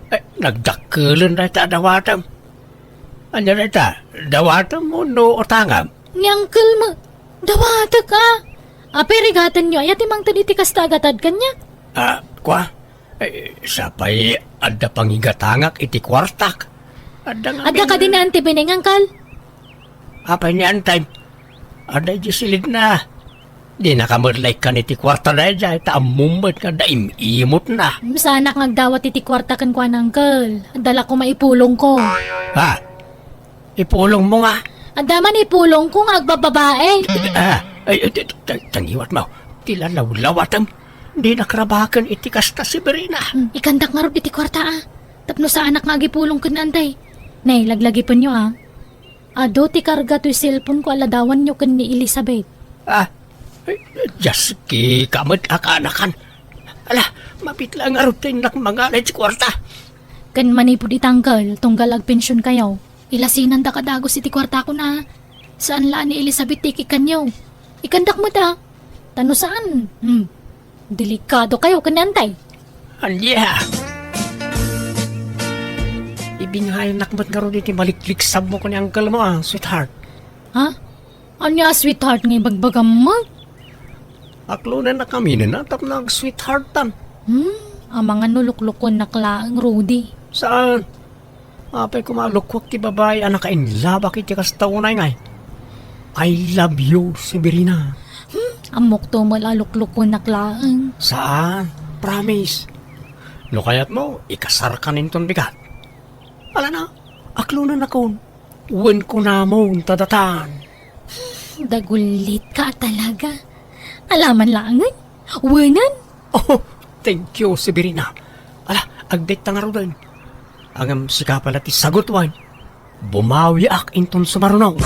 Eh, nagdakkelen dayta a dawatem. Ania dayta? Dawatem wenno utangem? Ni uncle mo, dawatek a. Apay, rigatenyo aya ti mangted iti kasta a gatad kaniak? Ah, kua? Eh, sapay adda pangigatangak iti kuartak. Adda nga Adda kadi ni Auntie Beneng, uncle? Apay ni Auntie? Adda idiay silidna. Dinaka met la ikkan iti kuarta daydiay, ta ammom met nga adda im-imotna. Saanak nga agdawat iti kuarta kenkuana, Uncle. Adda la koma ipulongko. Ha? Ipulongmo nga? Adda man ipulongko nga agbababae. Ah, ay, ay, ta-, ta-, tangiwat mo. Ti lalawlawatem. Dinak rabaken iti kasta, Severina. Hmm, ikandak ngarud iti kuarta, a. Tapno saanak nga agipulong ken antay. Nay, laglagipenyo, a. Adu ti karga toy cellphone ko a ladawanyo ken ni Elizabeth. Ah, ay, just ki ka met a kaanakan. Ala, mapit la ngarud ti innak mangala iti kuarta. Ken manipud ita, Uncle, tunggal agpensionkayo, ilasinandak a dagus iti kuartakon a. Saan la a ni Elizabeth ti ikkanyo. Ikandak met a. Ta no saan, hmm, delikadokayo ken ni antay. Ania? Ibingayannak met ngarud iti malikliksabmo ken ni uncle mo, a, sweetheart. Ha? Ania a sweetheart nga ibagbagam met? Aklonennakami tapno ag-sweetheartan. Hmm, amangan no luklukuennak laeng, Rudy. Saan? Apay koma a lukuak ti babai a nakainlabak iti kasta unay ngay. I love you, Severina. Hmm, ammokto met a luklukuennak laeng. Saan? Promise. No kayatmo, ikasarkan inton bigat. Ala na, aklonennakon. Wen kunamon ta datan. Dagullitka a talaga. Alaman laengen? Wenen? Oh, thank you, Severina. Ala, agdayta ngaruden. Ngem sika pay la ti sagut wen. Bumawiak inton sumaruno.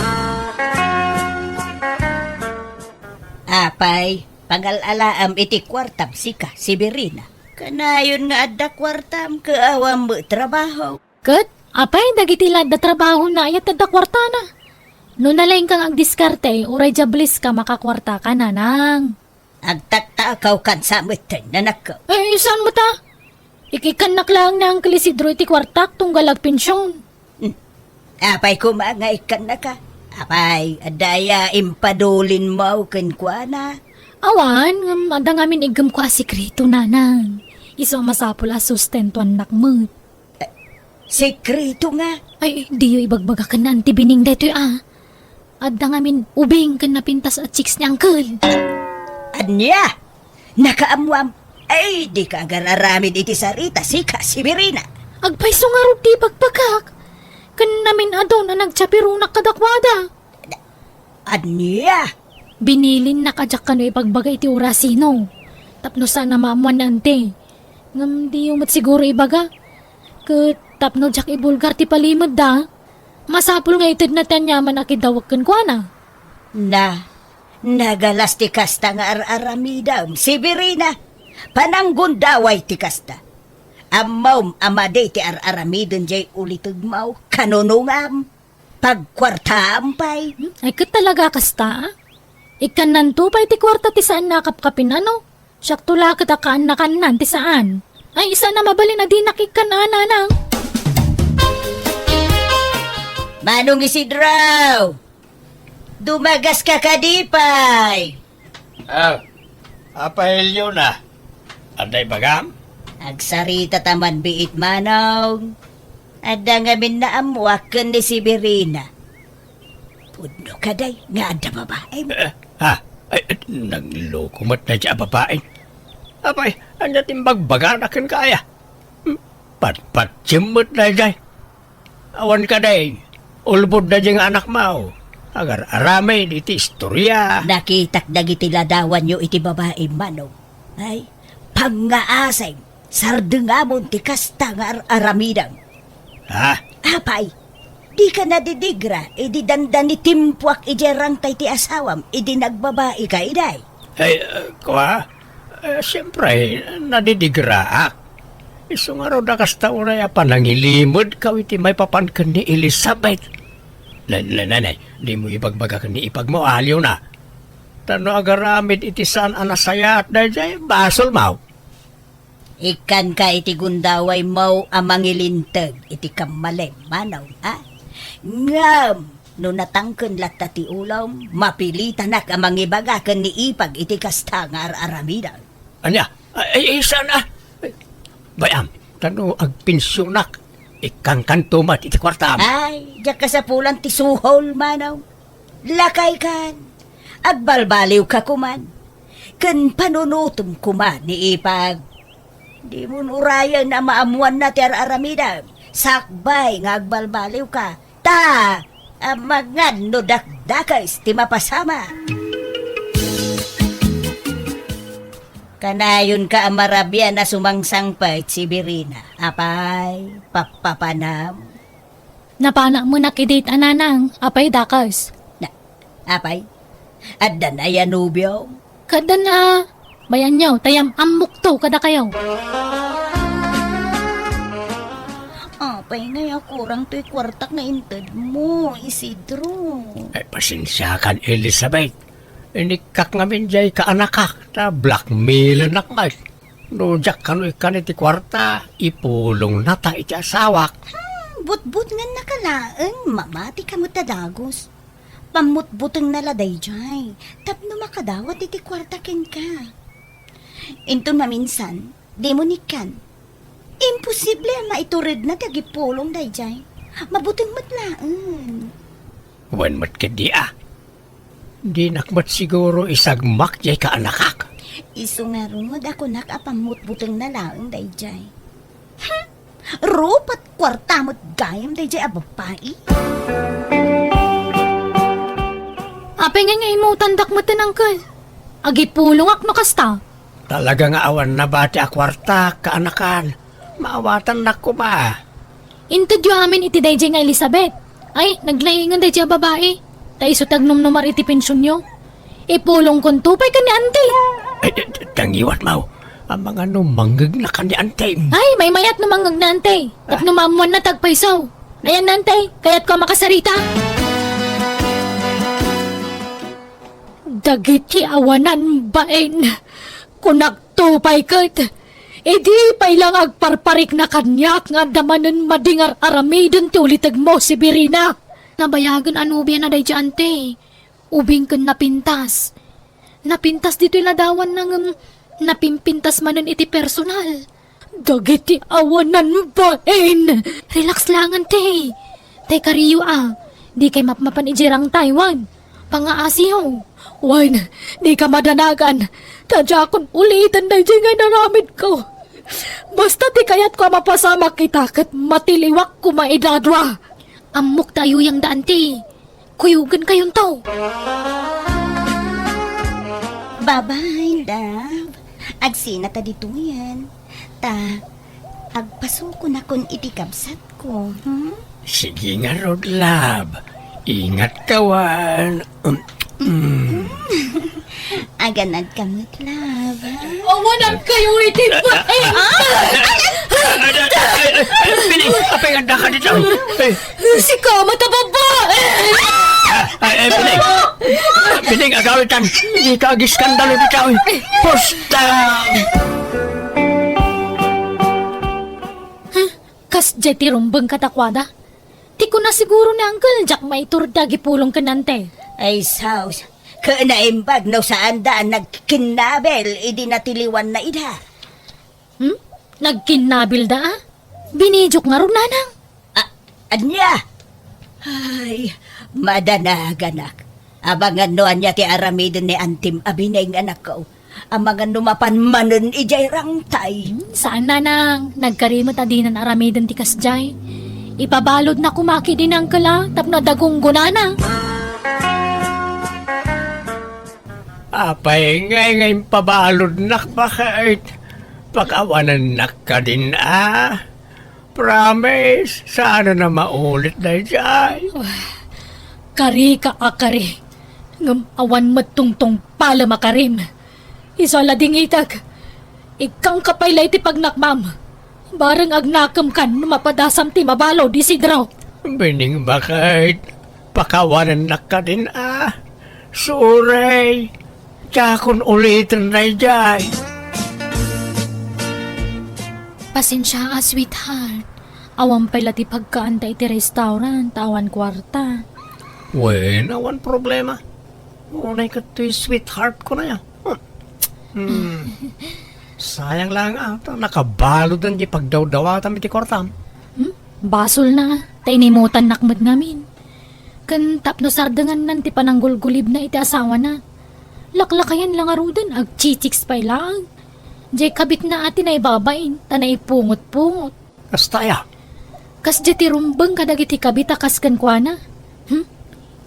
Apay, pangal-alaam iti kuartam sika, Severina. Kanayon nga adda kuartam, ket awan met trabaho. Ket, apay, dagiti la adda trabahona, aya ti adda kuartana? No nalaingka nga agdiskarte, uray diables ka, makakuarta ka, nanang. Agtaktakawkan sa metten, nanakko. Ay, saan mo ta? Ikikkannak laeng ni Uncle Isidro iti kuartak tunggal agpension. Hmm. Apay koma nga ikkannaka? Apay, adda aya impadulinmo kenkuana? Awan, ngem adda ngamin iggemko a sekreto, nanang. Isu a masapul a sustentuannak met. Sekreto nga? Ay, diyo ibagbaga ken ni Auntie Bining daytoy a. Adda ngamin ubing ken napintas a chicks ni Uncle. Ania? Nakaammoam? Ay, dika agar-aramid iti sarita, sika, Severina. Agpayso ngarud ti ibagbagak. Ken namin-adun a nagchaperonak kadakuada. Ania? Binilinnak a diak kano ibagbaga iti urasino. Tapno saan a maammoan ni Auntie. Ngem diyo met siguro ibaga. Ket tapno diak ibulgar ti palimedda, masapul nga itedna ti aniaman a kidawek kenkuana. Na, nagalas ti kasta nga ar-aramidem, Severina. Pananggundaway ti kasta. Ammom a madi ti ar-aramiden jay ulitegmo, kanunongam. Pagkuartaam pay. Hmm? Ay, ket talaga kasta, a? Ikkannanto pay ti kuarta ti saan a kapkapin, ano? Siakto la ket a kaannakannan ti saan. Ay, saan a mabalin a dinak ikkan a, nanang. Manong Isidro! Dumagaska kadi pay? Ah, Apay Leona, adda ibagam? Agsarita ta man biit, Manong. Adda ngamin naammoak ken ni Severina. Pudno kadi nga adda babaem? Eh, ha? Ay, nagloko met daydiay a babae. Apay, ania ti imbagbagana kenka aya? Hmm, patpatiem met daydiay. Awan kadi, ulbod daydiay nga anakmo. Agar-aramid iti istoria. Nakitak dagiti ladawanyo iti babaem, Manong. Ay, pangngaasem, sardengamon ti kasta nga ar-aramidem. Ha? Apay, dika nadidigra idi dandani timpuak idiay rangtay ti asawam idi nagbabaika idi? Ay, uh, kua? Eh, siyempre, nadidigraak. Isu ngarud a kasta unay a panangilimedka iti maipapan ken ni Elizabeth. Na, na, nanay, dimo ibagbaga ken ni ipagmo, a, Leona. Ta no agaramid iti saan a nasayaat daydiay, basolmo. Ikkanka iti gundawaymo a mangilinteg iti kammalem, Manong, a? Ngem, no natangken latta ti ulom, mapilitanak a mangibaga ken ni ipag iti kasta nga ar-aramidem. Ania? Ay, ay, saan a? Bay-am, ta no agpensionak, ikkankanto met iti kuartam. Ay, diak kasapulan ti suhol, Manong. Lakay kan. Agbalbaliwka koman. Ken panunotem koma ni ipag. Dimon urayen a maammoanna ti ar-aramidem. Sakbay nga agbalbaliwka. Ta, amangan no dakdakes ti mapasamak. Kanayonka a marabian a sumangsangpet, Severina. Apay, pappapanam. Napanak met a kidit a nanang, apay dakes? Na, apay, adda na ya nobio? Kaddan a, bayanyo, ta yam-ammokto kadakayo. Apay nga ya kurang toy kuartak nga intedmo, Isidro. Ay, pasensiakan, Elizabeth. Inikkak ngamin jay kaanakak, ta blackmailennak met. No diak kano ikkan iti kuarta, ipulongnata iti asawak. Hmm, butbutngennaka laeng, mamatika met a dagus. Pammutbutengna la daydiay, tapno makadawat iti kuarta kenka. Inton maminsan, dimo nikkan. Imposible a maituredna ti agipulong daydiay. Mabuteng met laeng. Wen met ketdi a. Dinak met siguro isagmak jay kaanakak. Isu ngarud a kunak a pammutbutengna laeng daydiay. Hmm, rupat kuarta met gayam daydiay a babai. Apay nga imutandak met, uncle? Agipulongak no kasta. Talaga nga awan nabati a kuarta, kaanakan. Maawatannak koma. Intedyo amin iti daydiay nga Elizabeth. Ay, naglaingen daydiay a babai. Ta isu ti agnumnumar iti pensionyo. Ipulongkonto pay ken ni Auntie. Ay, d-, d-, dangiwat, Mau. Amangan no mangngegna ken ni Auntie. Ay, maymayat no mangngegna, Auntie. Tapno maammoanna ti agpayso. Ayan, Auntie, kayatko a makasarita. Dagiti awanan bain, kunakto pay ket, idi pay la nga agparparikna kaniak nga adda manen madi nga ar-aramiden ti ulitegmo, Severina. Nabayagen a nobiana daydiay, Auntie. Ubing ken napintas. Napintas ditoy ladawanna ngem napimpintas manen iti personal. Dagiti awanan bain! Relax lang, Auntie. Tay kariyo a, dikay mapmapan idiay rangtay wen pangaasiyo. Wen, dika madanagan. Ta diakon uliten daydiay nga inaramidko. Basta ti kayatko a mapasamak ita ket matiliwak koma ida a dua. Ammok ta ayuyangda, Auntie. Kuyogenkayonto. Bye-bye, love. Agsinata ditoyen. Ta, agpasukonakon iti kabsatko, hmm? Sige ngarud, love. Ingatka wen. Um, mm. Aganadka met, love, ha? Awanankayo iti bain! Ay, ay, ay, ay, Pining, apay nga addaka dita? Ay, sika, mata babae! Ay, ay, Pining. Pining, agawitan. Dika agiskandalo dita, oy. Pusta! Huh? Kasdiay ti rumbeng kadakuada? Ti kuna siguro ni Uncle, diak maiturda agipulong ken Auntie. Ay, sus. Ket naimbag no saanda a nagkinnabil idi natiliwanna ida. Hmm? Nagkinnabilda, a? Binidiok ngarud, nanang. A-, ania? Ay, madanaganak. Amangan no ania ti aramiden ni Antim a bining, anakko. Amangan no mapan manen idiay rangtay. Hmm, saan, nanang. Nagkari met a dinan aramiden ti kasdiay. Ipabaludna koma ket ni Uncle, a, tapno adda gunggonana. Apay ngay nga impabaludnak, baket? Pakawanennak kadin, a? Promise, saan a maulit daydiay. Karika a kari, ngem awan met tungtungpalem a karim. Isu a ladingitek, ikkangka pay la iti pagnakmam. Bareng agnakemkan no mapadasam ti mabalud, Isidro. Bining, baket, pakawanennak kadin, a? Sorry. Diakon uliten daydiay. Pasensia a, sweetheart. Awan pay la ti pagkaanta iti restaurant, ta awan kuarta. Wen, awan problema. Unay ket toy sweetheart ko na ya. Hmm. Sayang lang a, ta nakabaludan ti pagdawdawatam iti kuartam. Hmm? Basolna, ta inimutannak met ngamin. Ken tapno sardengannan ti pananggulgulibna iti asawana. Laklakayan la ngaruden, agchichicks pay laeng. Diay kabitna a ti naibabain, ta naipungot-pungot. Kasta aya? Kasdiay ti rumbeng kadagiti kabit a kas kenkuana. Hmm?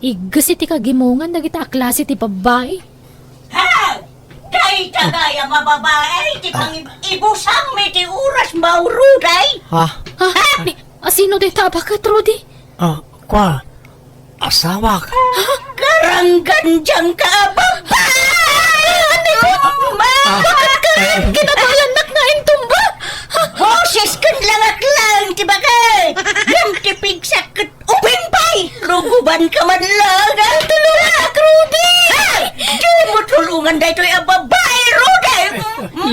Igges iti kagimongan dagita a klase ti babbai. Ha! Dayta gayam a babai ti pangib-ibusangmi ti oras, Ma'am Ruday. Ha? Ah, ni, asino dayta a baket, Rudy? Ah, kua, asawak. Garanggandiangka a babai! Ano yun? Ma! Ah, eh. Kinabalannak nga intumba! Boses ken langak laeng ti baket! Ngem ti pigsak ket ubing pay! Rugubanka man laeng, ah! Tulongak, Rudy! Ay! Dimo tulongan daytoy a babai, Rudy!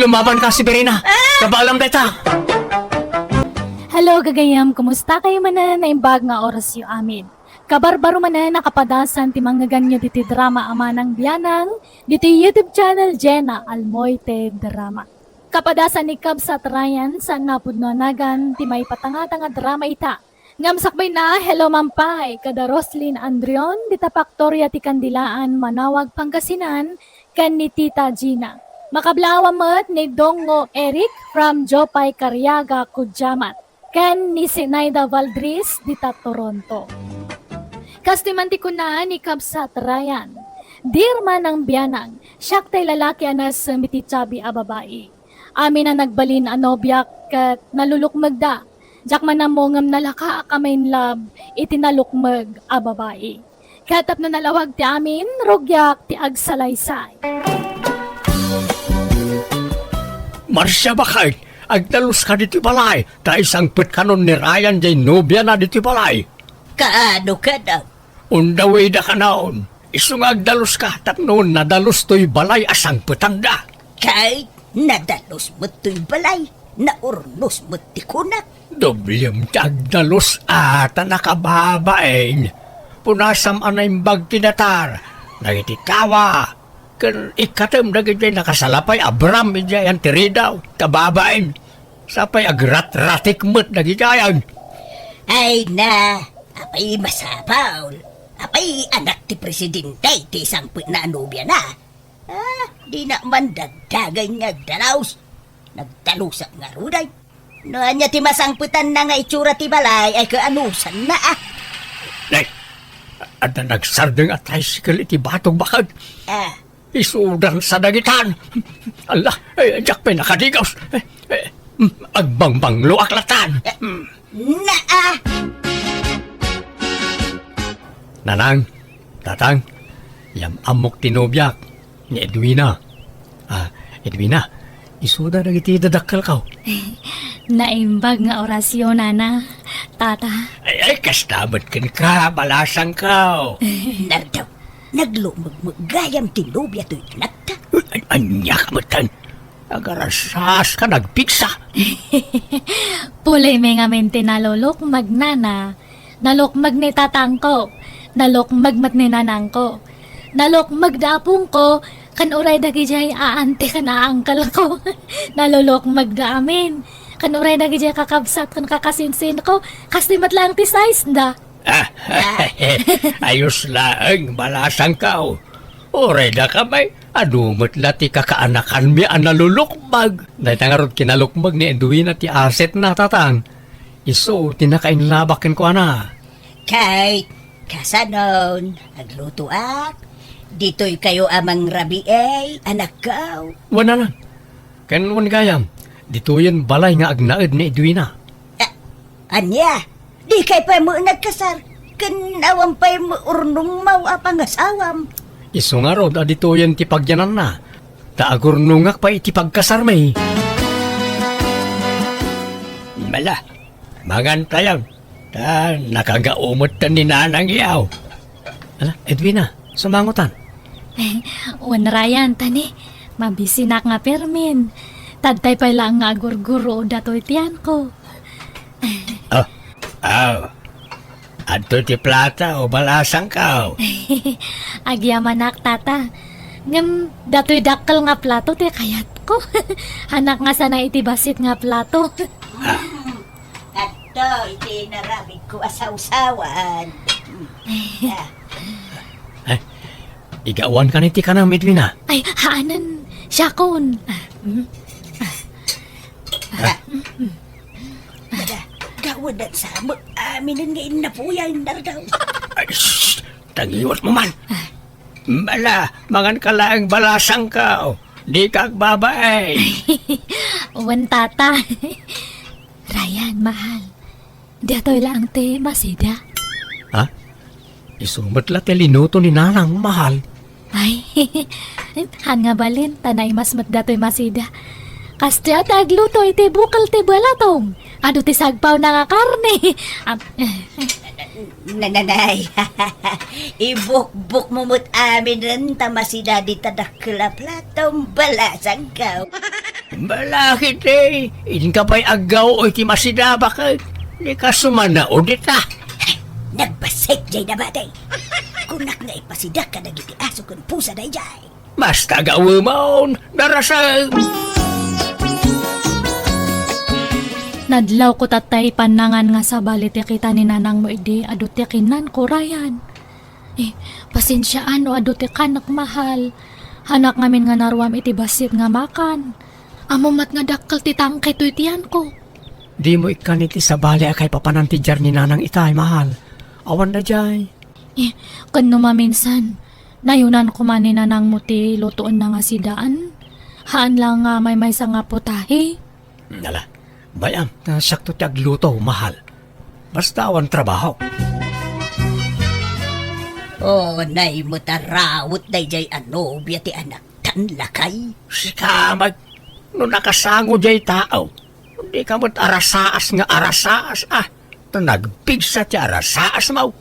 Lumabanka, Severina! Ah! Kabaelam dayta! Hello, gagayam. Kumusta kayo manen? Naimbag nga orasyo amin. Kabarbaro manen a kapadasan ti mangngegannyo ditoy drama a Manang Bianang, ditoy YouTube channel Jena Almoite Drama. Kapadasan ni Kabsat Ryan, saan nga pudno a nagan ti maipatangtang a drama ita. Ngem sakbayna, hello man pay, kada Roslyn Andrion, dita Paktoria ti Kandilaan, Manaoag, Pangasinan, ken ni Tita Gina. Makablaawan met ni Dongo Eric from Jopay Cariaga, Cudjamat, ken ni Sinaida Valdris dita Toronto. Kastoy man ti kuna ni Kabsat Ryan, Dear Manang Bianang, siak tay lalaki a naessem iti tiabi a babai. Amin a nagbalin a nobiak ket nalulukmegda. Diak man ammo ngem nalakaak a ma-in love iti nalukmeg a babai. Ket tapno nalawag ti amin, rugiak ti agsalaysay. Marcia, baket, agdaluska ditoy balay, ta isangpetkanon ni Ryan diay nobiana ditoy balay. Kaano kada? Undawida kanon. Isu nga agdaluska tapno nadalus toy balay a sangpetanda. Kay nadalus met toy balay, naurnos met ti kunak. Doblem ti agdalus a ta nakababain. Punasam a naimbag ti datar dagiti tawa, ken ikkatem dagidiay nakasalapay a bram idiay anti ridaw, kababain. Sapay agratratik met dagidiay. Ay na, apay masapul? Apay anak ti presidente ti sangpetna a nobiana? Ah, dina man dagdagay nga agdalus. Nagdalusak ngaruden. No ania ti masangpetanna nga itsura ti balay, ay kaanusanna, ah. Nay, adda nagsardeng a tricycle iti batog, baket. Ah. Isudansa dagitan. Ala, eh, diak pay nakadigos. Eh, eh, mm, agbangbangloak latan. Eh, mm. Naa! Nanang, tatang, yam-ammok ti nobiak, ni Edwina. Ah, Edwina, isuda dagiti dadakkelko. Naimbag nga orasyo, nana, tata. Ay, ay, kasta met kenka, balasangko. Nardaw, naglukmeg met gayam ti nobia toy anakta. An-, ania ka met, tan? Agarasas ka, nagpigsa. Pulay mi ngamin ti nalulukmeg, nana. Nalukmeg ni tatangko. Nalukmeg met ni nanangko. Nalukmeg da apongko, ken uray dagidiay a-auntie ken a-uncleko. Nalulukmeg da amin. Ken uray dagidiay kakabsat ken kakasinsinko, kastoy met laeng ti size da. Ah, ayos laeng, balasangko. Uray dakami, adu met la ti kakaanakanmi a nalulukmeg. Dayta ngarud kinalukmeg ni Edwina ti asetna, tatang. Isu ti nakainlabak kenkuana. Kay, kasanon, aglutoak? Ditoy kayo a mangrabii, anakko? Wen, nanang. Ken wen gayam, ditoyen balay nga agnaed ni Edwina. Ah, ania? Dikay pay met nagkasar, ken awan pay met urnongmo a pangasawam. Isu ngarud a ditoyen ti pagyananna, ta agurnongak pay iti pagkasarmi. Mala, mangantayo, ta nakagaumetan ni nanangyo. Ala, Edwina, sumangotan. Wen, Ryan, tani, mabisinak nga permin. Tadtay pay laeng nga agurguro datoy ti anko. Ah, ah. Adto ti plato, balasangko. Agyamanak, tata. Ngem, datoy dakkel nga plato ti kayatko. Hanak nga sana iti bassit nga plato. Ah. Adto iti inaramidko a sawsawan. Ah. Ay, Igawan ka ni ti kanam, Edwina. Ay, haanen, siakon. Ah, mm. Ada, gawadan sa mo, aminen nga innapuyan, Nardo. Ay, shh! Tangiwat mo man. Bala, mangan ka laeng balasangka, o. Di ka agbabain. Wen, tata. Ryan, mahal. Datoy laeng ti masida. Ha? Isu met la ti linuto ni Nanang, mahal. Ay, han nga balin, ta naimas met datoy masida. Kastoy ti agluto iti bukel ti balatom. Adu ti sagpawna nga karne. Am-, Nananay, ibukbok mo met aminen ta masida dita dakkel a plato, balasangko. Bala, kiti, inka pay aggaw iti masida, baket. Di ka sumanaw dita. Nagbassit jay nabati. Kunak nga ipasidak kadagiti aso ken pusa dayjay. Basta gawemon, darasem! Nadlawko tatta ti pannangan nga sabali ti kita ni nanangmo idi adu ti kinanko, Ryan. Eh, pasensiaan no adu ti kanek, mahal. Hanak ngamin nga naruam iti bassit nga makan. Ammom met nga dakkel ti tangke toy tiyanko. Dimo ikkan iti sabali a kaipapanan ti diar ni Nanang itay, mahal. Awan dayjay. Eh, ken no maminsan, nayunan koma ni nanangmo ti lutoenna nga sidaan? Haan la nga maymaysa nga putahe? Ala, bay-am, ta siakto ti agluto, mahal. Basta awan trabaho. O, nay met a rawet dayjay a nobia ti anaktan, lakay. Sika met, no nakasango jay tao, dika met arasaas nga arasaas, a. Ta nagpigsa ti arasaasmo.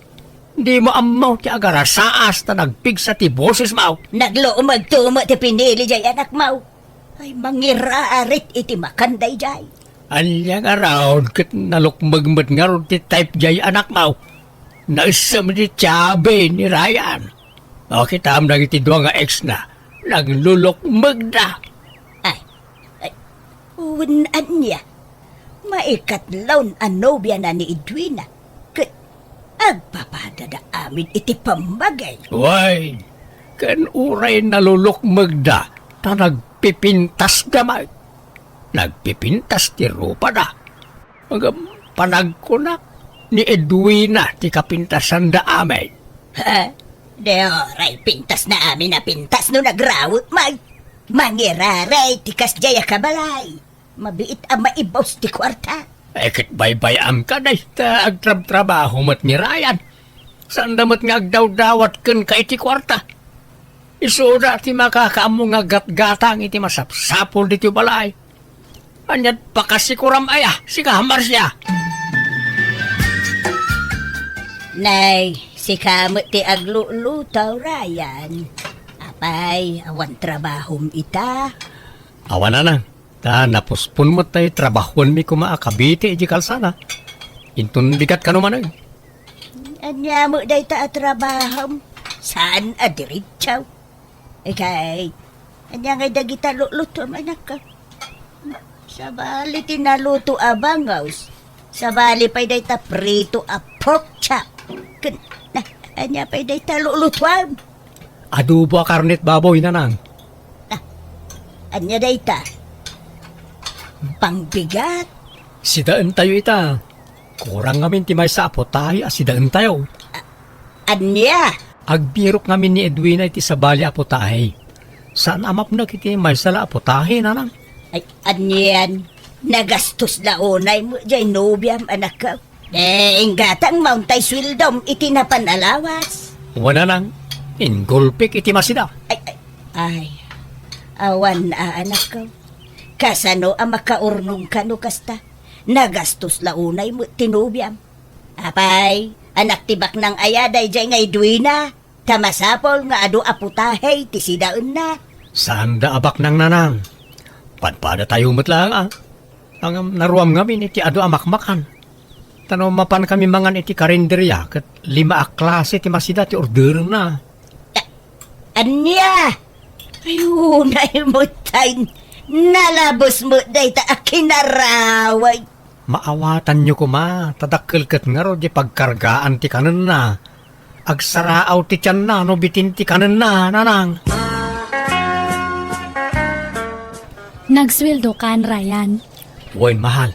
Dimo ammo ti agarasaas ta nagpigsa ti bosesmo. Naglukmegto met ti pinili jay anakmo. Ay, mangirarit iti makan dayjay. Ania ngarud ket nalukmeg met ngarud ti type jay anakmo? Naessem ti tiabe ni Ryan. O, kitam dagiti dua nga ex na, naglulukmegda. Ay, ay, wen ania? Maikatlon a nobiana ni Edwina, ket agpapadada amin iti pammaging. Wen, ken uray nalulukmegda, ta nagpipintasda met. Nagpipintas ti rupada. Ngem panagkunak, ni Edwina ti kapintasanda amin. Ha? Di uray pintasna amin a pintas no nagrawek met. Mangirarey ti kasdiay a kabalay. Mabiit a maibus ti kuarta. Ay, ket baybay-amka dayta agtrabtrabaho met ni Ryan. Saanda met nga agdawdawat kenka iti kuarta. Isuda ti makakaammo nga gatgatang iti masapsapul ditoy balay. Ania't pakasikuram aya, sika, Marcia? Nay, sika met ti agluluto, Ryan. Apay, awan trabahom ita? Awan, nanang. Ta napospon met tay trabahuenmi koma a kabiti iti kalsada. Inton bigat kano manen. Ania met dayta a trabahom? Saan a diretso? Ikay, ania ngay dagita lulutom, anakko? Sabali ti naluto a bangus. Sabali pay dayta prito a pork chop. Ken, na, ania pay dayta lulutuam? Adobo a karnet baboy, nanang. Ah, ania dayta? Pangbigat? Sidaentayo ita. Kurang ngamin ti maysa a putahe a sidaentayo. A-, ania? Agbirok ngamin ni Edwina iti sabali a putahe. Saan a mapnek iti maysa la a putahe, nanang? Ay, anian? Nagastos la unay met jay nobiam, anakko. Eh, inggatang mauntay sueldom iti napan a lawas. Wen, nanang, inggulpik iti masida. Ay, ay, ay. Awan a, anakko. Kasano a makaurnongka no kasta? Nagastos la unay met ti nobiam. Apay, anak ti baknang aya dayjay nga Edwina? Ta masapul nga adu a putahe ti sidaenna. Saanda a baknang, nanang. Padpadatayo met laeng, a. Ngem naruam ngamin iti adu a makmakan. Ta no mapankami mangan iti karinderia, ket lima a klase ti masida ti orderenna. A-, ania? Ay, unay met tay nalabes met dayta a kinaraway. Maawatanyo koma, ta dakkel ket ngarud ti pagkargaan ti kanenna. agsaraaw ti tianna no bitin ti kanenna, Nanang. Nagsueldokan, Ryan? Wen, mahal.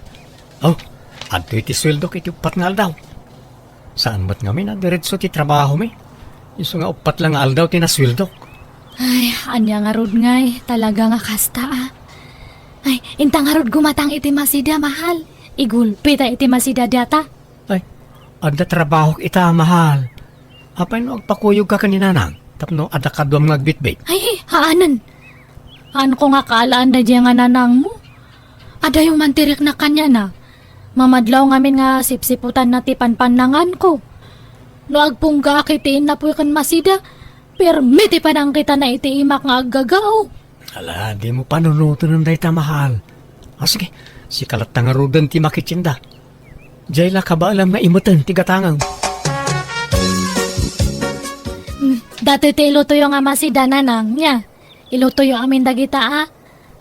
Oh, adtoy ti sueldok iti uppat nga aldaw. Saan met ngamin a diretso ti trabahomi. Isu nga uppat la nga aldaw ti nasueldok. Ay, ania ngarud ngay, talaga nga kasta, a. Ay, inta ngarud gumatang iti masida, mahal. Igulpita iti masida data. Ay, adda trabahok ita, mahal. Apay no agpakuyogka ken ni Nanang tapno adda kaduam nga agbitbit? Ay, haanen. Haanko nga kaalaan daydiay nga nanangmo. Adayo man ti riknak kaniana. Mamadlaw ngamin nga sipsiputanna ti panpannanganko. No agpunggaak iti innapoy ken masida, permi ti panangkitana iti imak nga aggagao. Ala, dimo panunoten dayta, mahal. A, sige, sika latta ngaruden ti makitienda. Diay la kabaelam nga imeten ti gatangem. Hmm, datoy ti ilutoyo nga masida, Nanang, nia. Ilutoyo amin dagita, a.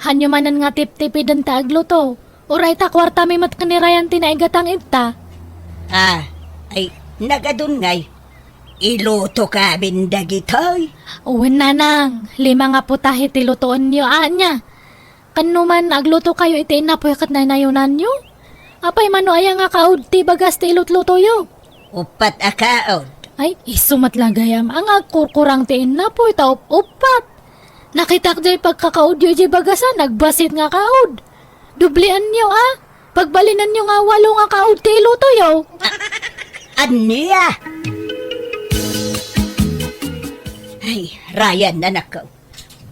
Hanyo manen nga tiptipiden ta agluto. Uray ta kuartami met ken ni Ryan ti naigatang ita. A, ay, nagadun ngay. Ilutoka amin dagitoy? Wen, Nanang, lima nga putahe ti lutoenyo, ania. Ken no man aglutokayo iti innapoy ket naynayonanyo? Apay man no aya nga kaud ti bagas ti ilutlutoyo? Uppat a kaud. Ay, isu met la gayam a nga agkurkurang ti innapoy ta up-uppat. Nakitak diay pagkakaudyo idiay bagas a nagbasit nga kaud. Doblianyo, a. Pagbalinanyo nga walo nga kaud ti ilutoyo. A-, ania? Ay, Ryan, anakko.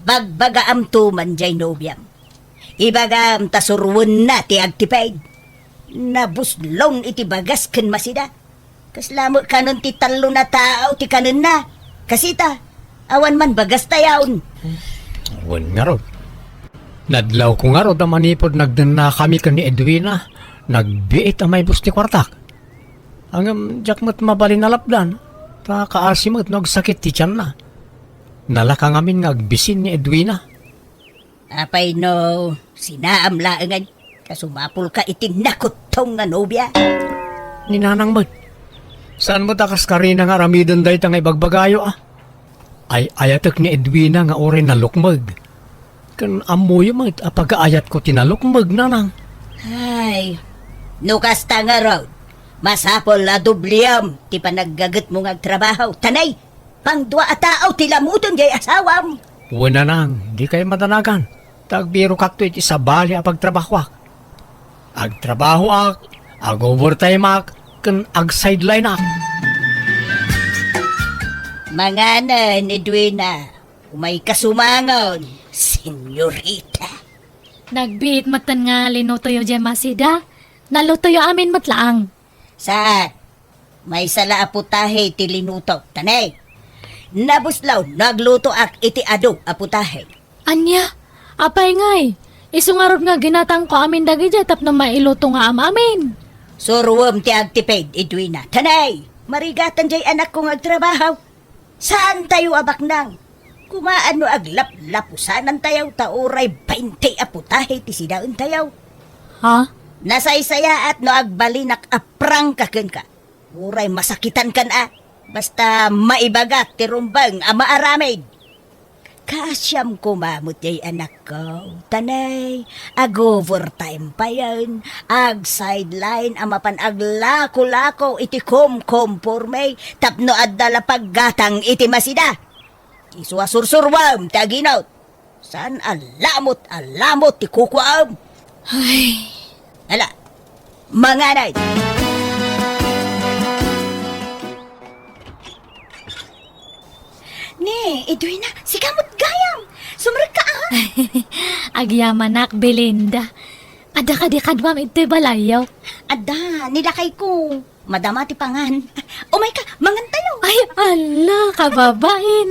Bagbagaamto man diay nobiam. Ibagam ta suroenna ti agtipid. Nabuslon iti bagas ken masida. Kasla met kanon ti tallo a tao ti kanenna. Kasita, awan man bagastayon. Wen ngarud. Nadlawko ngarud a manipud nagdennakami ken ni Edwina, nagbiit a maibus ti kuartak. Ngem diak met mabalin a lapdan, ta kaasi met no agsakit ti tianna. Nalaka ngamin nga agbisin ni Edwina. Apay no sinaam laengen ta sumapulka iti nakuttong nga nobia? Ni Nanang met. Saan met a kas karina nga aramiden dayta nga ibagbagayo, a. Ay-ayatek ni Edwina nga uray nalukmeg. Ken ammoyo met a pagaayatko ti nalukmeg, Nanang. Ay, no kasta ngarud, masapul a dobliam ti panaggagetmo nga agtrabaho. Ta nay, pangdua a tao ti lamuton diay asawam. Wen, Nanang, dikay madanagan. Ta agbirokakto iti sabali a pagtrabahoak. Agtrabahoak, ag-overtimeak, ken ag-sidelineak. Manganen, Edwina. Umayka sumangon, senyorita. Nagbiit metten nga linutoyo diay masida. Nalutoyo amin met laeng. Saan? Maysa la a putahe ti linutok, ta nay. Nabuslon no aglutoak iti adu a putahe. Ania? Apay ngay? Isu ngarud nga ginatangko amin dagidiay tapno mailuto nga am-amin. Suroem ti agtipid, Edwina. Ta nay, marigatan diay anakko nga agtrabaho. Saantayo a baknang. Kumaan no aglaplapusanantayo ta uray baynte a putahe ti sidaentayo. Ha? Nasaysayaat no agbalinak a prangka kenka. Uray masakitankan a, basta maibagak ti rumbeng a maaramid. Kaasiam koma met diay anakko. Ta nay, ag-overtime payen, ag-sideline a mapan aglako-lako iti komkomporme tapno adda la paggatang iti masida. Isu a sursuruem ti aginot. Saan a lamot a lamot ti kukuaem. Ay. Ala, manganay. Ni, Edwina, sika met gayam. Sumrekka, a. Agyamanak, Belinda. Adda kadi kaduam idtoy balayyo? Adda, ni lakayko. Madama ti pangan. Umayka, mangantayo. Ay, ala, kababain.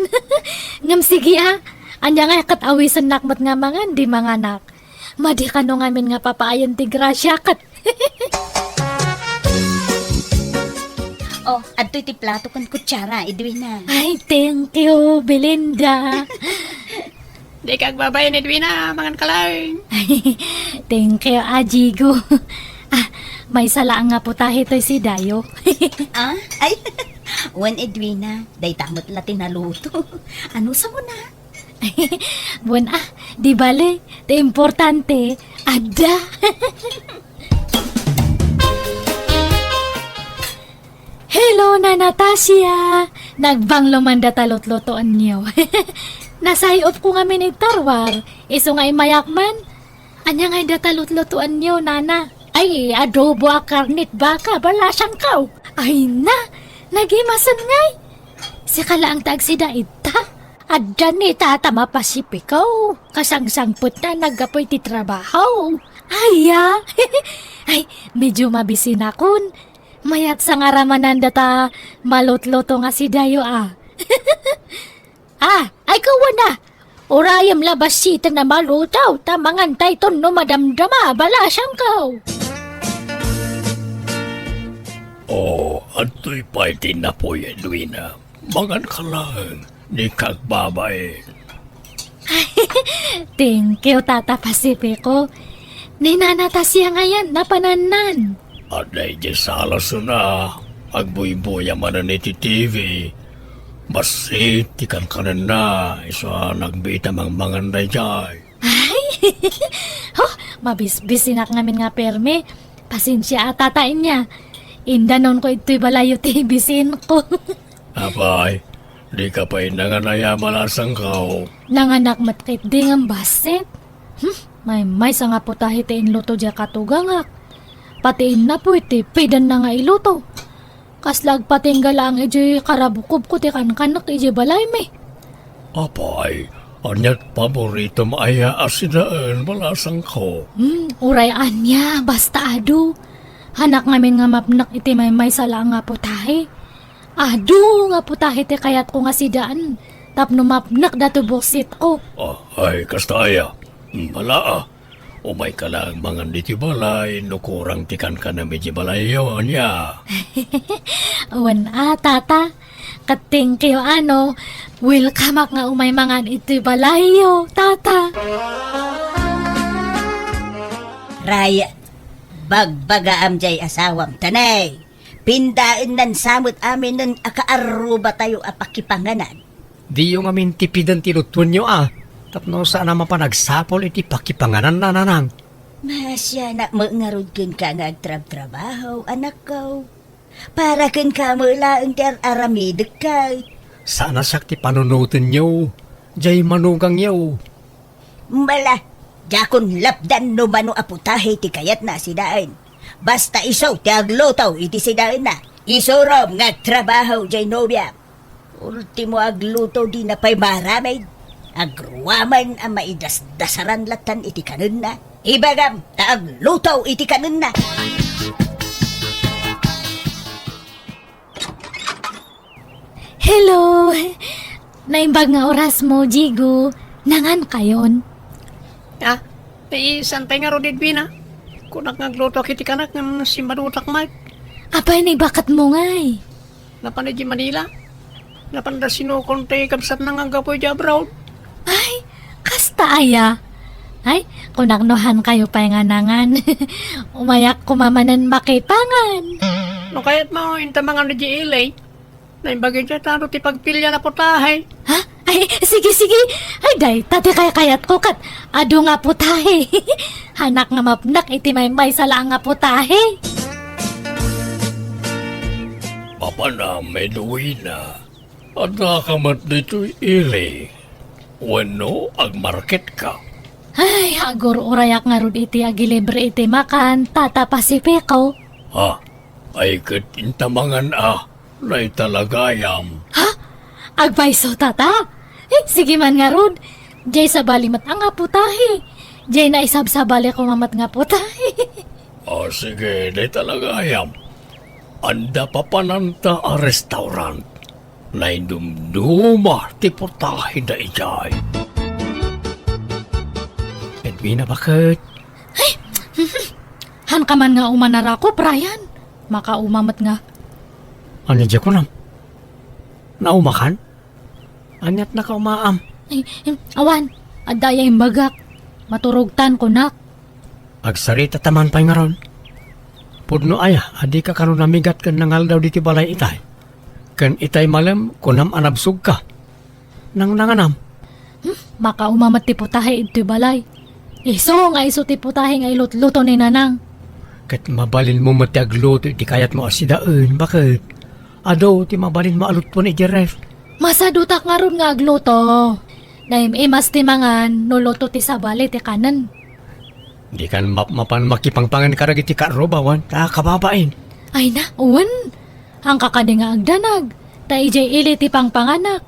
Ngem sige, a. Ania nga ket awisennak met nga mangan, di manganak. Madi kano ngamin nga papaayen ti grasya ket. Oh, adtoy ti plato ken kutsara, Edwina. Ay, thank you, Belinda. Dika agbabain, Edwina, mangan ka lang. Thank you, Ajigo. A, maysa laeng nga putahe toy sidayo. A? Ay, Wen, Edwina, dayta met la ti naluto. Ano sa mo na? Wen, ah, di bale, ti importante, adda. Hello, Nana Tasia! Nagbanglo man data lutlutoanyo. Nasay-op ko ngamin iti turwar, isu nga immayak man. Ania ngay data lutlutoanyo, Nana? Ay, adobo a karnet baka, balasangko. Ay na, nagimasen ngay. Sika laeng ti agsida ita. Adda ni Tata mapasipiko. Kasangsangpetna naggapu iti trabaho. Aya! Ay, medyo mabisinakon. Mayat sa nga ramanan data malutluto nga sidayo, ah. Ah, ay, kawana. Urayem la basiten a maluto, ta mangantayton no madamdama, balasangko. Oh, adtoy pay ti napuy, Edwina. Mangan ka laeng, dika agbabain. Thank you, Tata Pacifico. Ni Nana Tasia ngayen, napanannan. Adda idiay salasona, agbuybuya manen iti T V. Bassit ti kankanenna, isu a nagbiit a mangmangan daydiay. Ay! Oh, mabisbisinak ngamin nga permi. Pasensia a, Tata, ania. Indanonko itoy balayyo ti bisinko. Apay, dika pay nanganaya, balasangko? Nanganak met ketdi ngem bassit. Hmm, maymaysa nga putahe ti inluto diay katugangak. Pati innapoy ti pidanna nga iluto. Kasla agpatingga laeng idiay karabukobko ti kankanek idiay balaymi. Apay, ania't paboritom aya a sidaen, balasangko? Hmm, uray ania, basta adu. Hanak ngamin nga mapnek iti maymaysa laeng nga putahe. Adu nga putahe ti kayatko nga sidaen tapno mapnek datoy buksitko. Ah, ay, kasta aya. Hmm, bala, ah. Umayka laeng mangan ditoy balay no kurang ti kankanam idiay balayyo, ania? Wen a, Tata. Ket thank you, ano. Welcomeak nga umay mangan itoy balayyo, Tata. Ray, bagbagaam diay asawam, tanay. Pindaennan sa met aminen a kaarrubatayo a pakipanganan. Diyo ngamin ti piden ti lutuenyo, a, tapno saan a mapan agsapul iti pakipangananna, nanang. Maasianak met ngarud kenka nga agtrabtrabaho, anakko. Para kenka met laeng ti ar-aramidek ket. Saan a siak ti panunotenyo, diay manugangyo. Mala, diakon lapdan no mano a putahe ti kayatna a sidaen. Basta isu ti agluto iti sidaenna. Isurom nga agtrabaho diay nobiam. Ultimo agluto dina pay maaramid. Agroaman a maidasdasaran lattan iti kanenna. Ibagam ta agluto iti kanenna. Hello! Naimbag nga orasmo, Jigo. Nangankayon? Ah, eh, saan pay ngarud, Edwina? Kunak nga aglutoak iti kanak ngem simmadutak met. Apay, naibaketmo ngay? Napan idiay Manila. Napanda sinukon ti kabsatna nga aggapu idiay abroad. Ay, kasta aya? Ay, kunak no hankayo pay nga nangan. Umayak koma manen makipangan. No kayatmo, inta mangan idiay L A. Naimbag idiay tano ti pagpilian a putahe. Ha? Ay, sige, sige. Ay, dayta ti kaykayatko ket adu nga putahe. Hanak nga mapnek iti maymaysa laeng nga putahe. Papanam, Edwina. Addaka met ditoy ili. Wenno, agmarketka? Ay, agur-urayak ngarud iti agilibre iti makan, Tata Pacifico. Ha? Ay ket inta mangan a, naitalagayam. Ha? Agpayso, Tata? Eh, sige man ngarud. Diay sabali met a nga putahe. Diay naisabsabali koma met nga putahe. O, sige, naitalagayam. Adda papananta a restaurant. Naidumduma ti putaheda idiay. Edwina, baket? Ay! Hanka man nga umanarako, Brian. Makauma met nga. Ania diay kunam? Naumakan? Ania't nakaumaam? Ay, em, awan. Adda aya imbagak. Maturogtan, kunak. Agsarita ta man pay ngarud. Pudno aya a dika kano namigat ken nangaldaw ditoy balay itay? Ken itay malem, kunam a nabsogka. Nangnanganam. Hmm, makauma met ti putahe idtoy balay. Isu nga isu ti putahe nga ilutluto ni Nanang. Ket mabalinmo met ti agluto iti kayatmo a sidaen, baket adu ti mabalinmo a lutpon idiay ref. Masadutak ngarud nga agluto. Naim-imas ti mangan no luto ti sabali ti kanen. Dikan mapmapan makipangpangan kadagiti kaarrubawan, ta kababain. Ay na, wen. Angka kadi nga agdanag, ta idiay ili ti pangpanganak.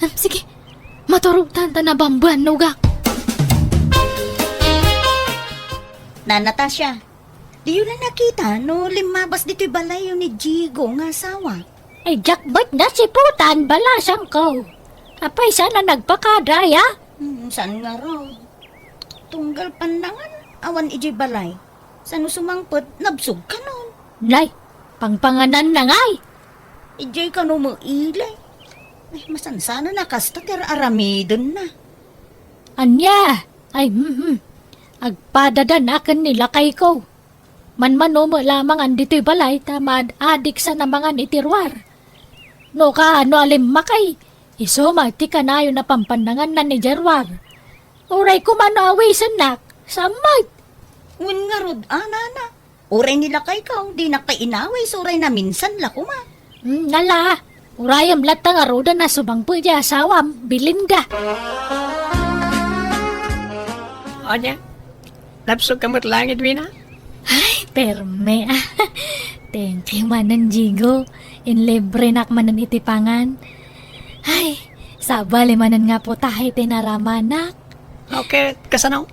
Hmm, sige, maturogtan ta nabambanogak. Na, Natasha, diyo la nakita no limmabas ditoy balayyo ni Jigo nga asawa? Ay, diak met nasiputan, balasangko. Apay, saan a nagpakada, ya? Hmm, saan ngarud? Tunggal pannangan, awan idiay balay. Saan no sumangpet, nabsog kanon. Nay, pangpangananna ngay. Idiay kano met ili. Ay, masansanana kasta ti ar-aramidenna. Ania? Ay, hmm, hmm. Agpadadanak ken ni lakayko. Manmano met lamangan ditoy balay ta maad-adik sa namangan iti ruar. No kaano a limmakay, isu met ti kanayon a pampannanganna idiay ruar. Uray koma no awisennak, saan met. Wen ngarud, a, nana. Uray ni lakayko, dinak pay inawis, uray naminsan la koma. Hmm, ala, urayem latta ngaruden a sumangpet ti asawam, Belinda. Ania, nabsogka met laeng, Edwina? Ay, perme, ah. Thank you manen, Jigo. Inlibrenak manen iti pangan. Ay, sabali manen nga putahe ti naramanak. Okay, kasano?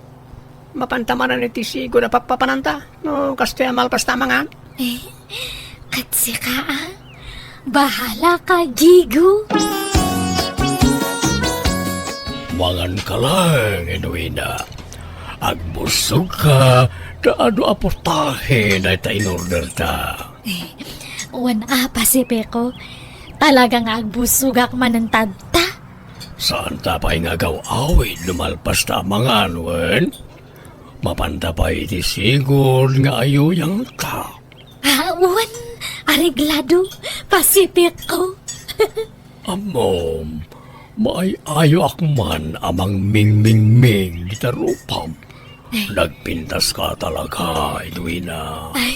Mapanta manen iti sigud a pappapananta no kastoy a malpas ta mangan? Eh, ket sika, ah? Bahala ka, Jigo. Mangan ka laeng, Edwina. Agbusog ka, ta adu a putahe dayta in-order ta. Eh, wen a, Pacifico. Talaga nga agbusogak manen tadta. Saan ta pay nga agaw-awid no malpas ta mangan, wen? Mapanta pay iti sigud nga ayuyang ta. Ah, wen, areglado, Pacifico. Ammom, maay-ayoak man a mangmingmingming dita rupam. Nagpintas ka talaga, Edwina. Ay,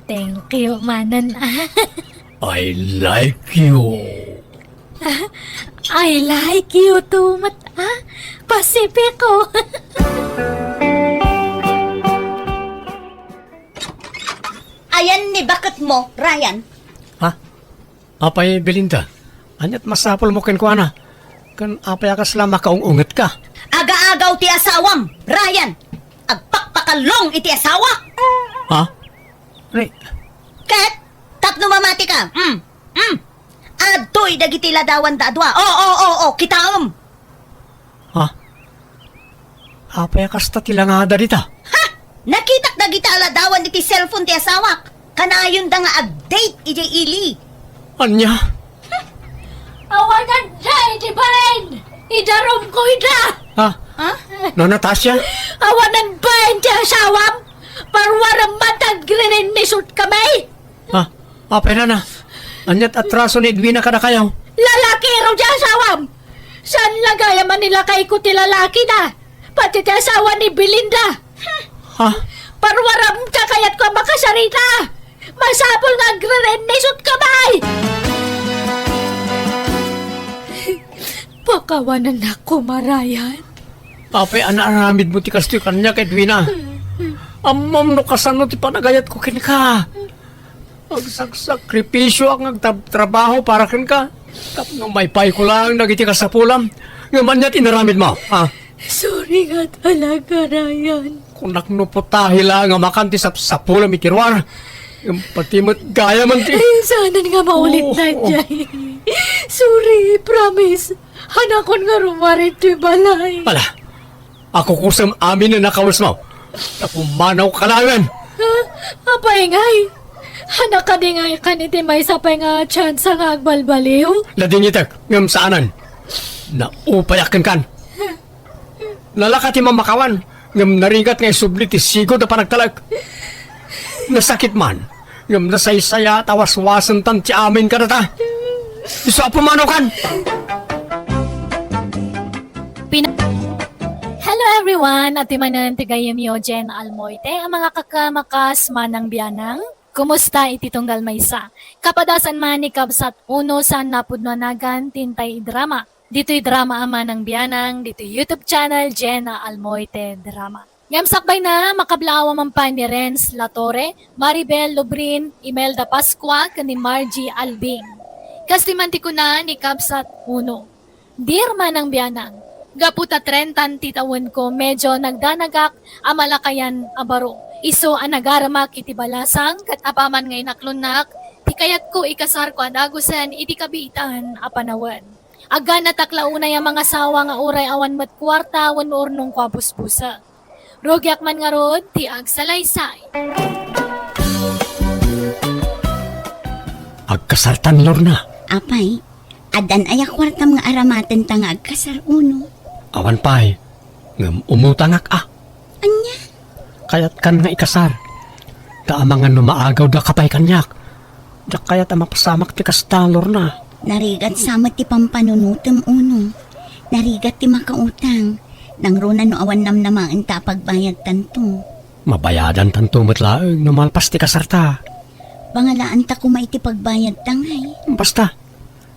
thank you manen, ah. I like you. I like you too met, ah, Pacifico. Ayan ni baketmo, Ryan. Ha? Apay, Belinda, ania't masapulmo kenkuana? Ken apay a kasla makaung-ungetka? Agaagaw ti asawam, Ryan! Agpakpakallong iti asawa! Ha? Re- Ket, tapno mamati ka, mm, mm, adtoy dagiti ladawanda a dua. O, o, o, o, kitaem! Ha? Apay a kasta ti langada dita? Ha? Nakitak dagita a ladawan iti cellphone ti asawak. Kanayonda nga ag-date idiay ili. Ania? Awanan da iti bain! Idarumko ida! Ha? Ha? No, Natasha? Awanan bain ti asawam! Paruarem man ta agririnnisot kami! Ha? Apay nana? Ania't atraso ni Edwina kadakayo? Lalaki ro ti asawam! Saan la gayam a ni lakayko ti lalakina? Pati ti asawa ni Belinda! Ha? Paruarem ta kayatko a makasarita! Masapul nga agririnnisot ka, bay! Pakawanannak koma, Ryan. Apay a naaramidmo ti kastoy kaniak, Edwina? Ammom no kasano ti panagayatko kenka. Agsaksakripisioak nga agtrab-, trabaho para kenka. Tapno maipayko laeng dagiti kasapulam. Ngem ania't inaramidmo, ha? Sorry nga talaga, Ryan. Kunak no putahe laeng a makan ti sapsapulam iti ruar. Ngem pati met gayam ti Ay, saanen nga maulit Oo, oo. daydiay. Sorry, promise. Hanakon nga rummuar iti balay. Ala, akukusem amin a nakawesmo. Ta pumanawka laengen. Ha? Apay ngay? Hanak kadi ngay kan iti maysa pay nga tsansa nga agbalbaliw? Nadingitek, ngem saanen. Naupayak kenkan. Nalaka ti mamakawan, ngem narigat nga isubli ti sigud a panagtalek. Nasakit man, Ngem nasaysayat a waswasentan ti amin kadata. Isu a pumanaw kan. Pina- Hello everyone! Ati manen ti gayyemyo, Jen Almoite, a mga kakamakas, manang bianang. Kumusta iti tunggal maysa? Kapadasan man ni Kabsat Uno saan napudno a nagan ti intay drama. Ditoy drama a manang bianang, ditoy YouTube channel, Jenna Almoite Drama. Ngem sakbay na, makablaawa man pay ni Renz Latore, Maribel Lubrin, Imelda Pascua, ken ni Margie Albing. Kas ti man ti kuna ni Kabsat Uno. Dear manang bianang, gapu ta trenta ti tawenko, medyo nagdanagak a malakayan a baro. Isu a nagaramak iti balasang ket apaman nga inaklonnak, ti kayatko ikasarko a dagusen iti kabiitan a panawen. Agganatak la unay a mangasawa nga uray awan met kuarta wenno urnongko a busbusek. Rugiak man ngarud ti agsalaysay. Agkasartan, Lorna. Apay, addan aya kuartam nga aramatenta nga agkasar, Uno? Awan pay, ngem umutangak a. Ania? Kayatkan nga ikasar. Ta amangan no maagawdaka pay kaniak. Diak kayat a mapasamak ti kasta, Lorna. Narigat sa met ti pampanunotem, Uno. Narigat ti makautang. Nangruna no awan namnamaenta a pagbayadtanto. Mabayadantanto met laeng no malpas ti kasarta. Pangalaanta koma iti pagbayadta, ngay. Basta,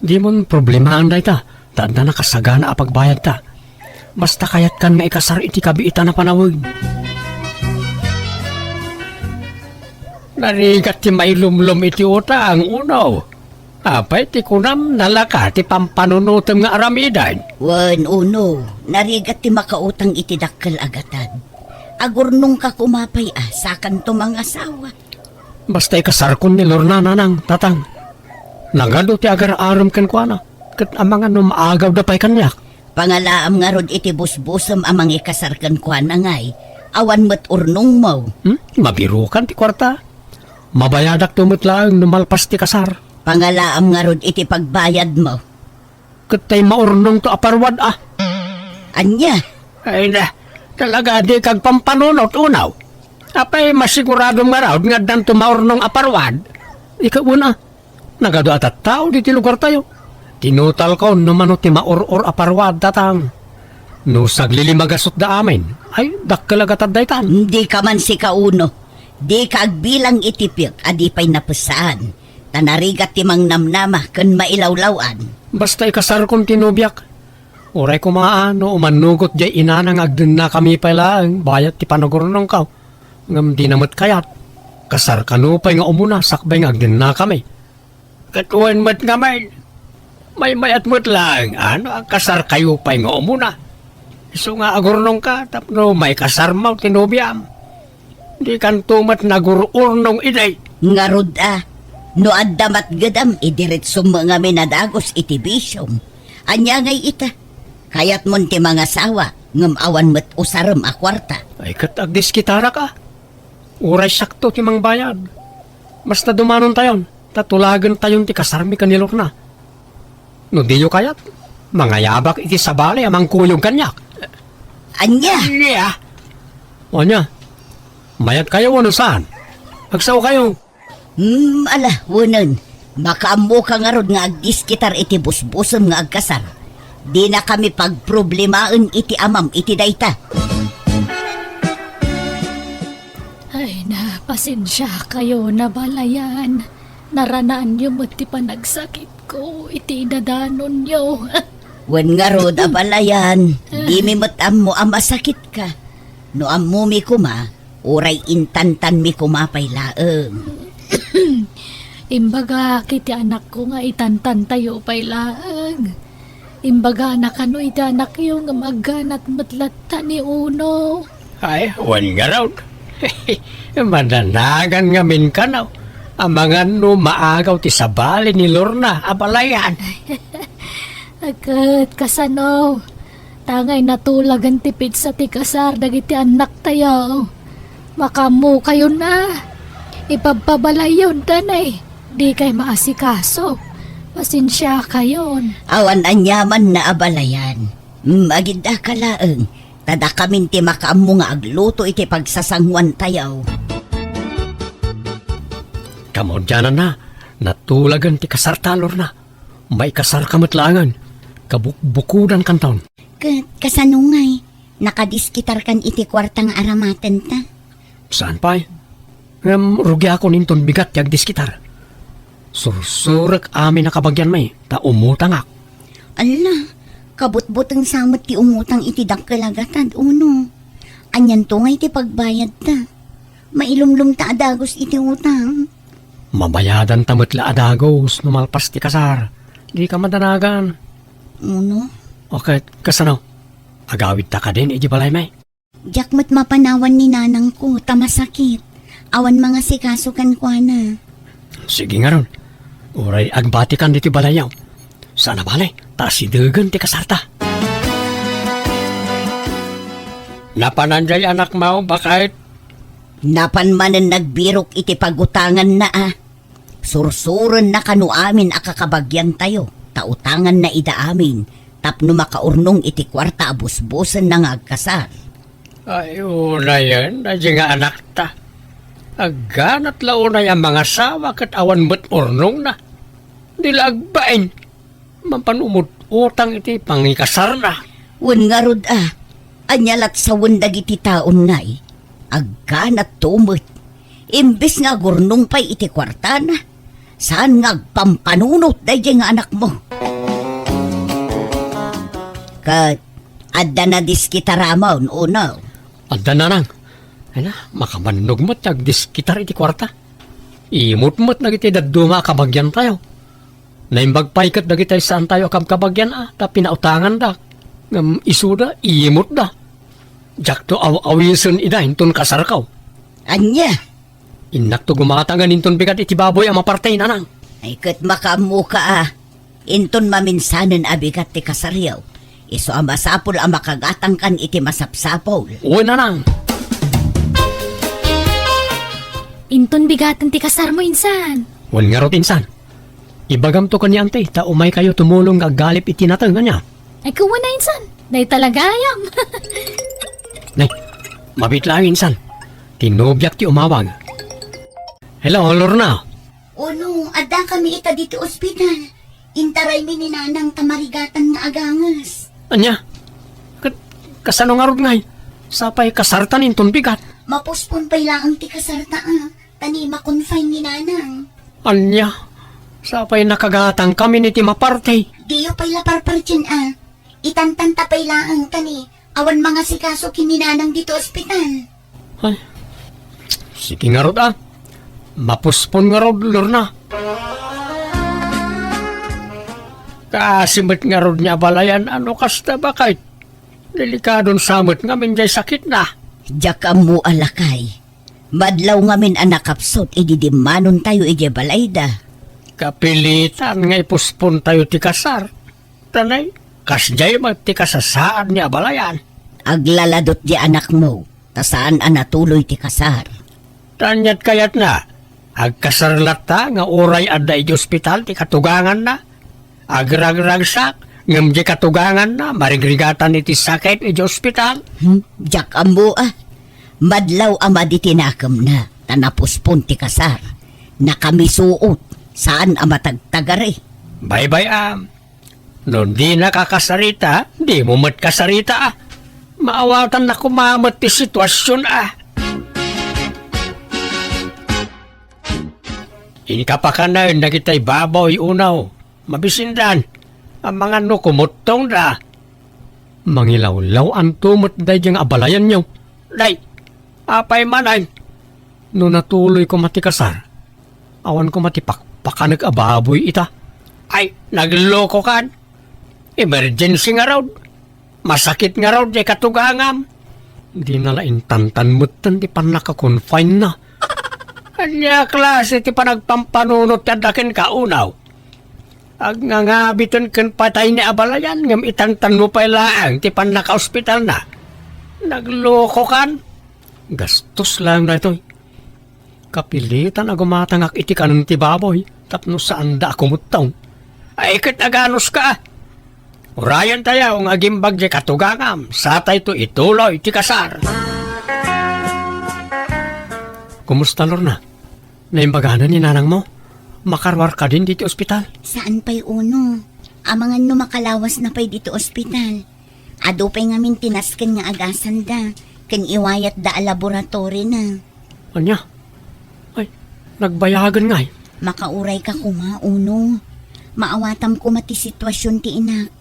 dimon problemaen dayta, ta adda nakasagana a pagbayadta. Basta kayatkan nga ikasar iti kabiitan a panawen. Narigat ti mailumlom iti utang, Uno. Apay ti kunam, nalaka ti pampanunotem nga aramiden? Wen, Uno, narigat ti makautang iti dakkel a gatad. Agurnongka koma pay a, sakanto mangasawa. Basta ikasarkon ni Lorna, Nanang, Tatang. Nagadu ti agar-arem kenkuana, ket amangan no maagawda pay kaniak. Pangalaam ngarud iti busbusem a mangikasar kenkuana, ngay, awan met urnongmo. Hmm? Mabirokan ti kuarta. Mabayadakto met laeng no malpas ti kasar. Pangalaam ngarud iti pagbayadmo. Ket tay maurnongto a parwad a. Ania? Ay na, talaga di kagpampanunot, Uno. Apay masiguradom ngarud nga addanto maurnong a parwad? Ikaw una, nagadu a tattao diti lugartayo. Tinutalko no mano ti maur-or a parwad, Tatang. No saglilimagasutda amin, ay, dakkel a gatad daytan. Dika man sika, Uno. Dika agbilang iti piek a di pay napesaan. Ta narigat ti mangnamnama ken mailawlaw-an. Basta ikasarkon ti nobiak. Uray koma a no umannugot diay inana nga agdennakami pay laeng bayat ti panagurnongko. Ngem dina met kayat. Kasar kano pay nga umuna sakbay nga agdennakami. Ket wen met ngamin, maymayat met laeng a no agkasarkayo pay nga umuna. Isu nga agurnongka tapno maikasarmo ti nobiam. Dikanto met nagur-urnong idi. Ngarud a, no adda matgedam, idiretsom ngamin a dagus iti bisiom. Ania ngay ita? Kayatmon ti mangasawa, ngem awan met usarem a kuarta. Ay, ket agdiskitarak a. Uray sakto ti mangbayad. Basta dumanontayon, ta tulagentayon ti kasarmi ken ni Lorna. No diyo kayat, mangayabak iti sabali a mangkuyog kaniak. Ania? Ania? Ania? Mayatkayo wenno saan? Agsaokayo. Hmm, ala, wenen. Makaammoka ngarud nga agdiskitar iti busbusem nga agkasar. Dinakami pagproblemaen iti amam iti dayta. Ay na, pasensiakayon a balayan. Naranaanyo met ti panagsakitko iti idadanonyo. Wen ngarud a balayan, dimi met ammo a masakitka. No ammomi koma, uray intantanmi koma pay laeng. Imbagak iti anakko nga itantantayo pay laeng. Imbagana kano iti anakyo nga agganat met latta ni Uno. Ay, wen ngarud. Madanagan ngamin kano. Amangan no maagaw ti sabali ni Lorna a balayan. Ket kasano? Tangay natulagan ti petsa ti kasar dagiti annaktayo. Makaammokayon a. Ipabpabalayyon danay. Dikay maasikaso. Pasensiakayon. Awan aniamanna a balayan. Mm, agiddaka laeng. Ta dakamin ti makaammo nga agluto iti pagsasanguantayo. Kamaudiananna, natulagen ti kasarta, Lorna. Maikasarka met laengen. Kabukbukodankanton. Ket kasano ngay? Nakadiskitarkan iti kuarta nga aramatenta? Saan pay? Ngem rugiakon inton bigat ti agdiskitar. Sursurek amin a kabagianmi, ta umutangak. Alla, kabutbuteng sa met ti umutang iti dakkel a gatad, uno? Anianto ngay ti pagbayadta? Mailumlomta a dagus iti utang. Mabayadanta met la a dagus no malpas ti kasar. Dika madanagan. Uno? O ket, kasano? Agawidta kadin iti balaymi? Diak met mapanawan ni nanangko ta masakit. Awan mangasikaso kenkuana. Sige ngarud. Uray agbatikan ditoy balayyo. Saan a bale, ta asidegen ti kasarta. Napanan jay anakmo, baket? Napan manen nagbirok iti pagutanganna a. Sursurenna kano amin a kakabagiantayo, ta utanganna ida amin tapno makaurnong iti kuarta a busbusenna nga agkasar. Ay, unayen, daydi nga anakta. Agganat la unay a mangasawa ket awan met urnongna. Di la agbain. Mapan umut-utang iti pangikasarna. Wen ngarud a, ania lat sawen dagiti taon ngay? Agganatto met. Imbes nga agurnong pay iti kuartana, saan nga agpampanunot daydi nga anakmo? Ket adda nadiskitaramon, uno? Adda, nanang. Ay na, makabannog met ti agdiskitar iti kuarta. Imut met dagiti dadduma a kabagiantayo. Naimbag pay ket dagiti saantayo a kabkabagian a ta pinautangandak. Ngem isuda, imutda. Diakto aw-awisen ida inton kasarko. Ania? Innakto gumatangan inton bigat iti baboy a maparti, nanang. Ay, ket makaammoka a. Inton maminsanen a bigat ti kasaryo, isu a masapul a makagatangkan iti masapsapul. Wen, nanang. Inton bigaten ti kasarmo, insan. Wen ngarud, insan. Ibagamto ken ni Auntie, ta umaykayo tumulong nga aggalip iti nateng, ania? Ay, kuwen a, insan. Dayta la gayam. Nay, mabiit laeng, insan. Ti nobiak ti umawag. Hello, Lorna. Uno, addakami ita ditoy ospital. Intaraymi ni nanang ta marigatan nga aganges. Ania? Ket kasano ngarud ngay? Sapay kasartan inton bigat. Mapospon pay laeng ti kasarta a. Ta ni ma-confine ni nanang. Ania? Sapay nakagatangkamin iti maparti. Diyo pay la parpartien a. Itantanta pay laeng ta ni awan mangasikaso ken ni nanang ditoy ospital. Ay, sige ngarud a. Mapospon ngarud, Lorna. Kaasi met ngarud ni abalayan a no kasta, baket. Delikadon sa met ngamin jay sakitna. Diak ammo a, lakay. Madlaw ngamin a nakapsut idi dimmanontayo idiay balayda. Kapilitan nga ipuspontayo ti kasar. Ta nay, kasdiay met ti kasasaad ni abalayan. Aglaladot di anakmo, ta saan a natuloy ti kasar. Ania ti kayatna, agkasar latta nga uray adda idiay ospital ti katuganganna? Agragragsak, ngem diay katuganganna, marigrigatan iti sakit idiay ospital? Hmm, diak ammo a. Madlaw a madi ti nakemna, ta napospon ti kasar. Nakamisuot, saan a matagtagari. Baybay-am. No dinaka kasarita, dimo met kasarita a. Maawatanna koma met ti situasion a. Inka pakanen dagitay baboy, uno. Mabisindan. Amangan no kumuttongda. Mangilawlaw-anto met daydi nga abalayanyo. Day, apay manen? No natuloy koma ti kasar, awan koma ti pakpakanek a baboy ita. Ay, naglokokan. Emergency ngarud. Masakit ngarud diay katugangam. Dina la intantan metten ti pannaka-confine-na. Ania klase ti panagpampanunot ti adda kenka, uno? Agngangabiten ken patay ni abalayan, ngem itantanmo pay laeng ti pannakaospitalna. Naglokokan. Gastos laeng daytoy. Kapilitan a gumatangak iti kanen ti baboy tapno saanda a kumuttong. Ay, ket aganuska. Urayantayo nga agimbag diay katugangam, satayto ituloy ti kasar. Kumusta, Lorna? Naimbaganan ni nanangmo? Makaruar kadin ditoy ospital? Saan pay, Uno. Amangan no makalawasna pay ditoy ospital. Adu pay ngamin ti nasken nga agasanda ken iwayatda a laboratorina. Ania? Ay, nagbayagen ngay. Makaurayka koma, Uno. Maawatam koma ti situasion ti inak.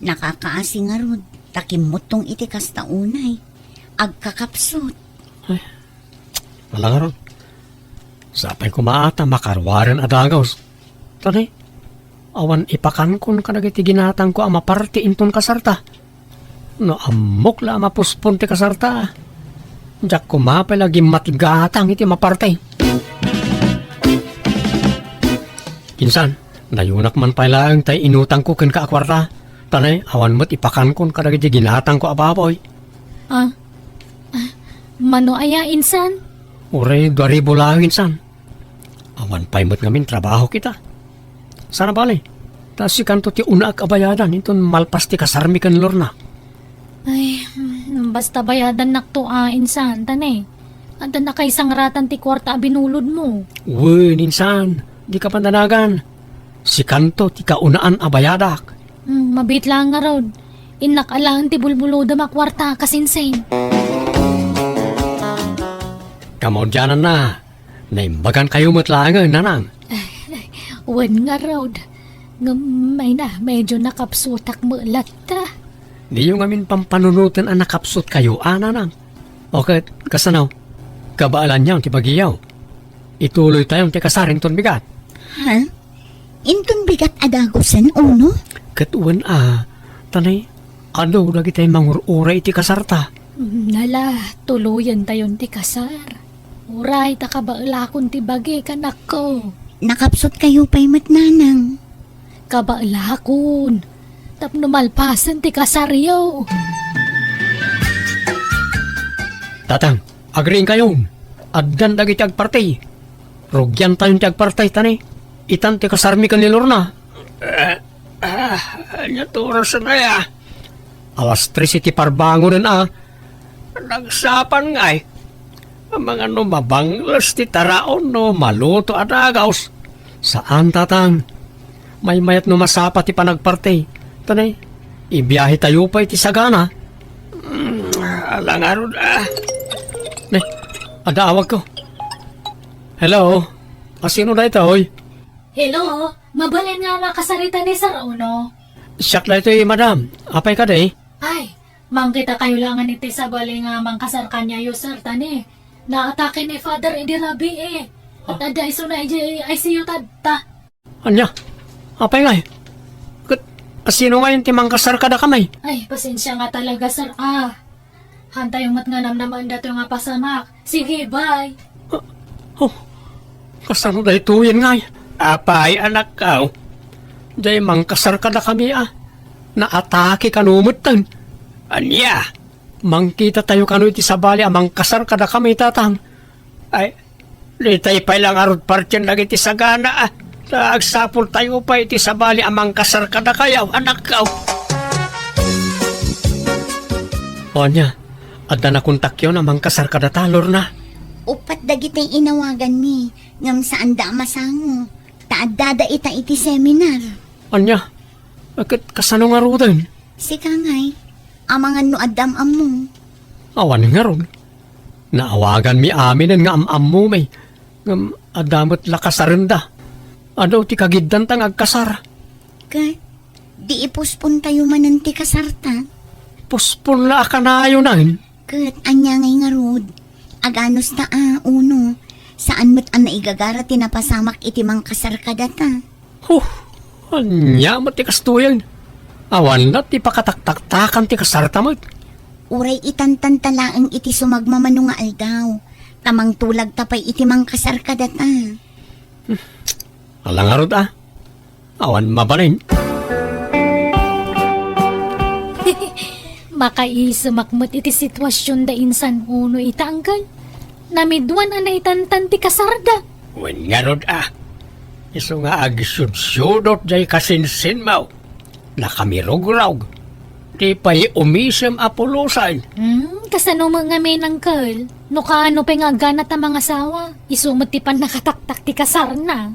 Nakakaasi ngarud, ta kimmuttong iti kasta unay. Agkakapsut. Ay, ala ngarud. Sapay koma ta makaruaren a dagus. Tani, awan ipakankon kadagiti ginatangko a maparti inton kasarta. No ammok la a mapuspon ti kasarta, diak koma pay la gimmatgatang iti maparti. Insan, nayunak man pay laeng tay inutangko kenka a kuarta. Tani, awan met ipakankon kadagiti ginatangko a baboy. Ah, ah, mano aya, insan? Uray dua ribu laeng, insan. Awan pay met ngamin trabaho kita. Sana bale, ta sikanto ti unaak a bayadan inton malpas ti kasarmi ken Lorna. Ay, mm, basta bayadannakto a, insan, tani. Adda nakaisangratan ti kuarta a binulodmo. Wen, insan, dika pantanagan. Sikanto ti kaunaan a bayadak. Hmm, mabiit laeng ngarud. Innak alaen ti bulbulodem a kuarta, kasinsin. Kamaudiananna, naimbagankayo met laengen, nanang. Wen ngarud. Ngem, ay na, medyo nakapsutak met latta. Diyo ngamin pampanunoten a nakapsutkayo, a, nanang. O ket, kasano? Kabaelanyo ti bagiyo. Ituloytayon ti kasar inton bigat. Ha? Inton bigat a dagusen, Uno? Ket wen a, tani, adu dagiti mangur-uray iti kasarta. Nala, tuloyentayon ti kasar. Uray ta kabaelakon ti bagi, kanakko. Nakapsutkayo pay met, nanang. Kabaelakon. Tapno malpasen ti kasaryo. Tatang, agriingkayon. Addan dagiti agparti. Rugiantayon ti agparti, tani. Itan ti kasarmi ken ni Lorna. Ah, ah, ania ti oras ngay, a? Alas tres iti parbangonen, a. Nagsapan ngay. Amangan no mabangles ti taraon no maluto a dagus. Saan, tatang. Maymayat no masapa ti panagparti. Tani, ibiahetayo pay ti sagana. Mm, ala ngarud, a. Ne, adda awagko. Hello? Asino daytoy? Hello, mabalin nga makasarita ni Sir Uno? Siak daytoy, madam. Apay kadi? Ay, mangkitakayo laengen iti sabali nga mangkasar kaniayo, sir, tani. Naatake ni Father idi rabii. Ket adda isuna idiay I C U tatta. Ania? Apay ngay? Ket asino ngay ti mangkasar kadakami? Ay, pasensia nga talaga, sir, a. Hantayo met nga namnamaen datoy nga pasamak. Sige, bye. Ah, oh, kasano daytoyen ngay? Apay, anakko? Diay mangkasar kadakami, a. Naatake kano metten. Ania? Mangkitatayo kano iti sabali a mangkasar kadakami, tatang. Ay, ditay pay la ngarud partien dagiti sagana, a. Ta agsapultayo pay iti sabali a mangkasar kadakayo, anakko. O ania, adda nakontakyo a mangkasar kadata, Lorna? Uppat dagiti inawaganmi, ngem saanda a masango, ta addada ita iti seminar. Ania, ket kasano ngaruden? Sika ngay, amangan no adda am-ammo. Awan ngarud. Naawaganmi aminen nga am-ammomi, ngem adda met la kasarenda. Adu ti kagiddanta nga agkasar. Ket, di ipospontayo manen ti kasarta? Pospon la a kanayonen. Ket, ania ngay ngarud? Aganos ta a, Uno, saan met a naigagara ti napasamak iti mangkasar kadata. Huh, ania met ti kastoyen? Awan la ti pakataktaktakan ti kasarta met. Uray itantanta laeng iti sumagmamano nga aldaw, ta mangtulagta pay iti mangkasar kadata. Ala ngarud a, awan mabalin. Makaisemak met iti situasionda insan Uno ita, angkel. Namiduan a naitantan ti kasarda. Wen ngarud a, isu nga agsudsudot jay kasinsinmo. Nakamirugrog. Ti pay umisem a pulosan. Hmm, kasano met ngamin, Uncle? No kaano pay nga agganat a mangasawa, isu met ti pannakataktak ti kasarna.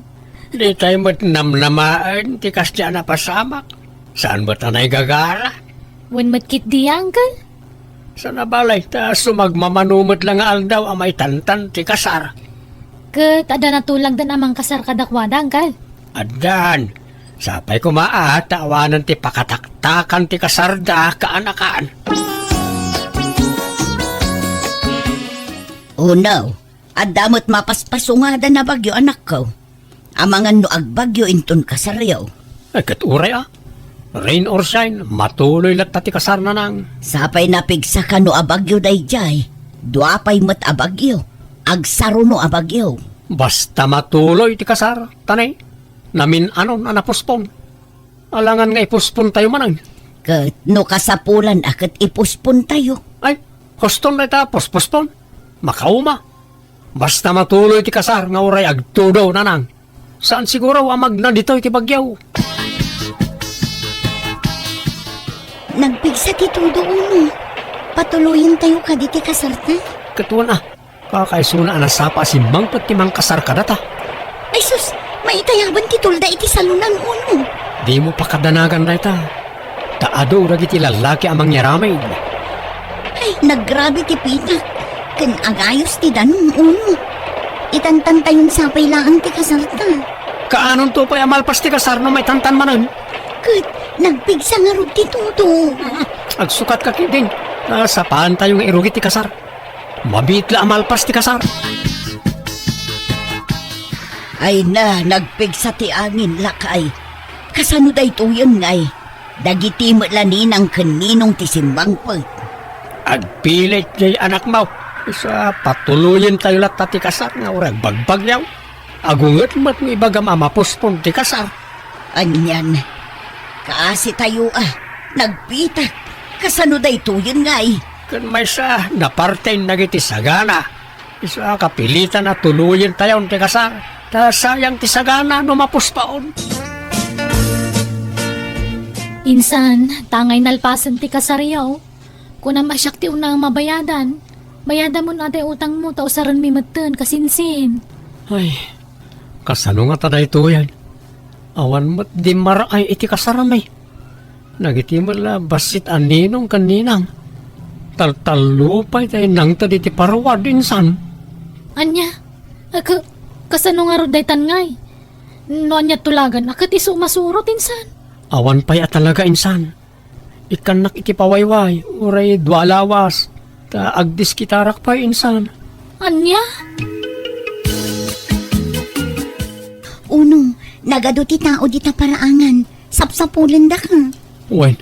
Ditay met namnamaen ti kasdiay a napasamak. Saan met a naigagara? Wen met ketdi, Uncle? Saan a balay, ta sumagmamano met la nga aldaw a maitantan ti kasar. Ket adda natulagdan a mangkasar kadakuada, Uncle? Addan. Sapay koma a ta awanen ti pakataktakan ti kasarda kaanakan. Oh no, adda met mapaspasungada a bagyo, anakko. Amangan no agbagyo inton kasaryo. Ay, ket uray a. Rain or shine, matuloy latta ti kasar, nanang. Sapay napigsa kano a bagyo daydiay. Dua pay met a bagyo. Agsaruno a bagyo. Basta matuloy ti kasar, tanay. Namin-anon a napospon. Alangan nga ipospon tayo manen. Ket no kasapulan a ket ipospon tayo. Ay, huston dayta, pospospon. Makauma. Basta matuloy ti kasar nga uray agtudo, nanang. Saan siguro a magna ditoy ti bagyo. Nagpigsa ti tudo, Uno. Patuloyen tayo kadi ti kasarta. Ket wen a, kakaisuna a nasapa a simmangpet ti mangkasar kadata. Ay sus, maitayaban ti tulda iti salonan, Uno. Dimo pakadanagan dayta. Ta adu dagiti lallaki a mangyaramid. Ay, nagrabe ti pitak. Ken agayos ti danum, Uno. Itantan tayon sapay laeng ti kasarta. Kaanonto pay a malpas ti kasar no maitantan manen? Ket nagpigsa ngarud ti tudo. Agsukatka ketdin. Nasapaantayo nga irugi ti kasar. Mabiit la a malpas ti kasar. Ay na, nagpigsa ti angin, lakay. Kasano daytoyen ngay? Dagiti met la ninang ken ninong ti simmangpet. Agpilit jay anakmo. Isu a patuloyen tayo latta ti kasar nga uray agbagbagyaw. Agunget met no ibagam a mapospon ti kasar. Anian, kaasi tayo a, nagpitak. Kasano daytoyen ngay? Ken maysa, naparten dagiti sagana. Isu a kapilitan a tuloyen tayon ti kasar. Ta sayang ti sagana no mapuspaon. Insan, tangay nalpasen ti kasaryo. Kunam a siak ti unang mabayadan. Bayadamon a ti utangmo ta usarenmi metten, kasinsin. Ay, kasano ngata daytoyen? Awan met dimmar-ay iti kasarmi. Dagiti met la bassit a ninong ken ninang. Taltallo pay ti nangted iti paruad, insan. Ania? Ka-, kasano ngarud daytan ngay? No ania tulagan a ket isu masurot, insan? Awan pay a talaga, insan. Ikkannak iti pawayway, uray dua lawas, ta agdiskitarak pay, insan. Ania? Uno, nagadu ti tao dita paraangan. Sapsapulendaka. Wen,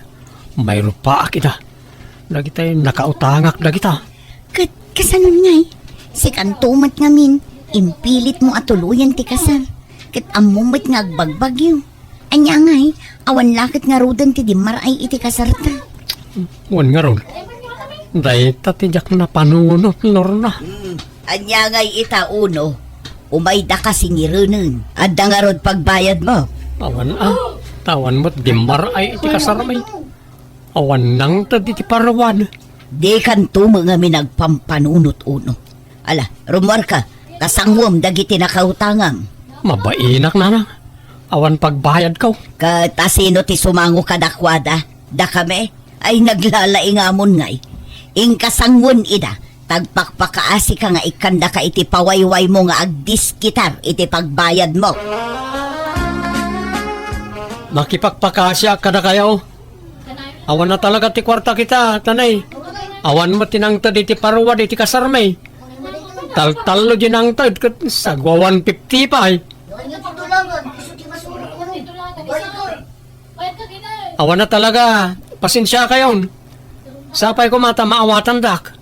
mairupaak ida. Dagitay nakautangak dagita. Ket kasano ngay? Sikanto met ngamin, impilitmo a tuloyen ti kasar. Ket ammom met nga agbagbagyo. Ania ngay, awan la ket ngaruden ti dimmar-ay iti kasarta. Wen ngarud, dayta ti diak napanunot, Lorna. Hmm, ania ngay ita, Uno? Umaydaka singirenen. Adda ngarud pagbayadmo? Awan a, ta awan met dimmar-ay iti kasarmi. Awan nangted iti paruad. Dikanto met ngamin agpampanunot, Uno. Ala, rummuarka, kasangom dagiti nakautangam. Mabainak, nanang. Awan pagbayadko. Ket asino ti sumango kadakuada? Dakami? Ay, naglalaingamon ngay. Inka sangoen ida, ta agpakpakaasika nga ikkandaka iti pawaywaymo nga agdiskitar iti pagbayadmo. Makipakpakaasiak kadakayo. Awan na talaga ti kuarta kita, tanay. Awan met ti nangted iti paruad iti kasarmi. Taltallo di nangted ket sagwa one fifty pay. Awan na talaga. Pasensiakayon. Sapay koma ta maawatandak.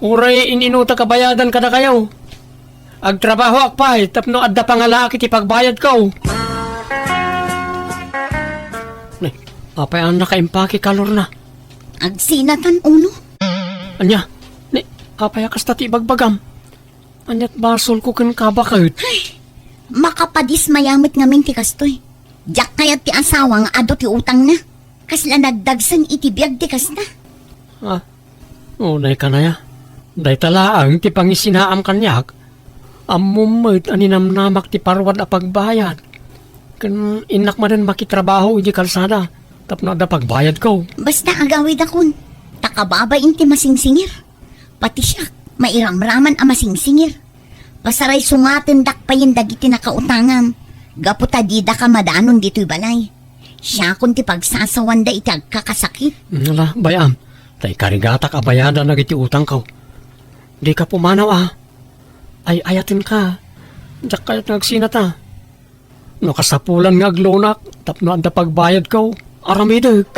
Uray in-inutak a bayadan kadakayo. Agtrabahoak pay tapno adda pangalaak iti pagbayadko. Nay, apay a nakaimpake ka, Lorna? Agsinatan, Uno. Ania? Ni, apay a kasta ti ibagbagam? Ania't basolko kenka baket? Ay, makapadismaya met ngamin ti kastoy. Diak kayat ti asawa nga adu ti utangna. Kasla nagdagsen iti biag ti kasta. Ah, unay kanaya. Dayta laeng ti pangisinaam kaniak. Ammom met a ninamnamak ti parwad a pagbayad. Ken innak manen makitrabaho iti kalsada tapno adda pagbayadko. Basta agawidakon, ta kababain ti masingsingir. Pati siak, mairamraman a masingsingir. Pasaraysungatendak payen dagiti nakautangam, gapu ta didaka madanon ditoy balay. Siakon ti pagsasawanda iti agkakasakit. Ala, bay-am, ta ikarigatak a bayadan dagiti utangko. Dika pumanaw a. Ay-ayatenka. Diak kayat nga agsinata. No kasapulan nga aglunak tapno adda pagbayadko, aramidek.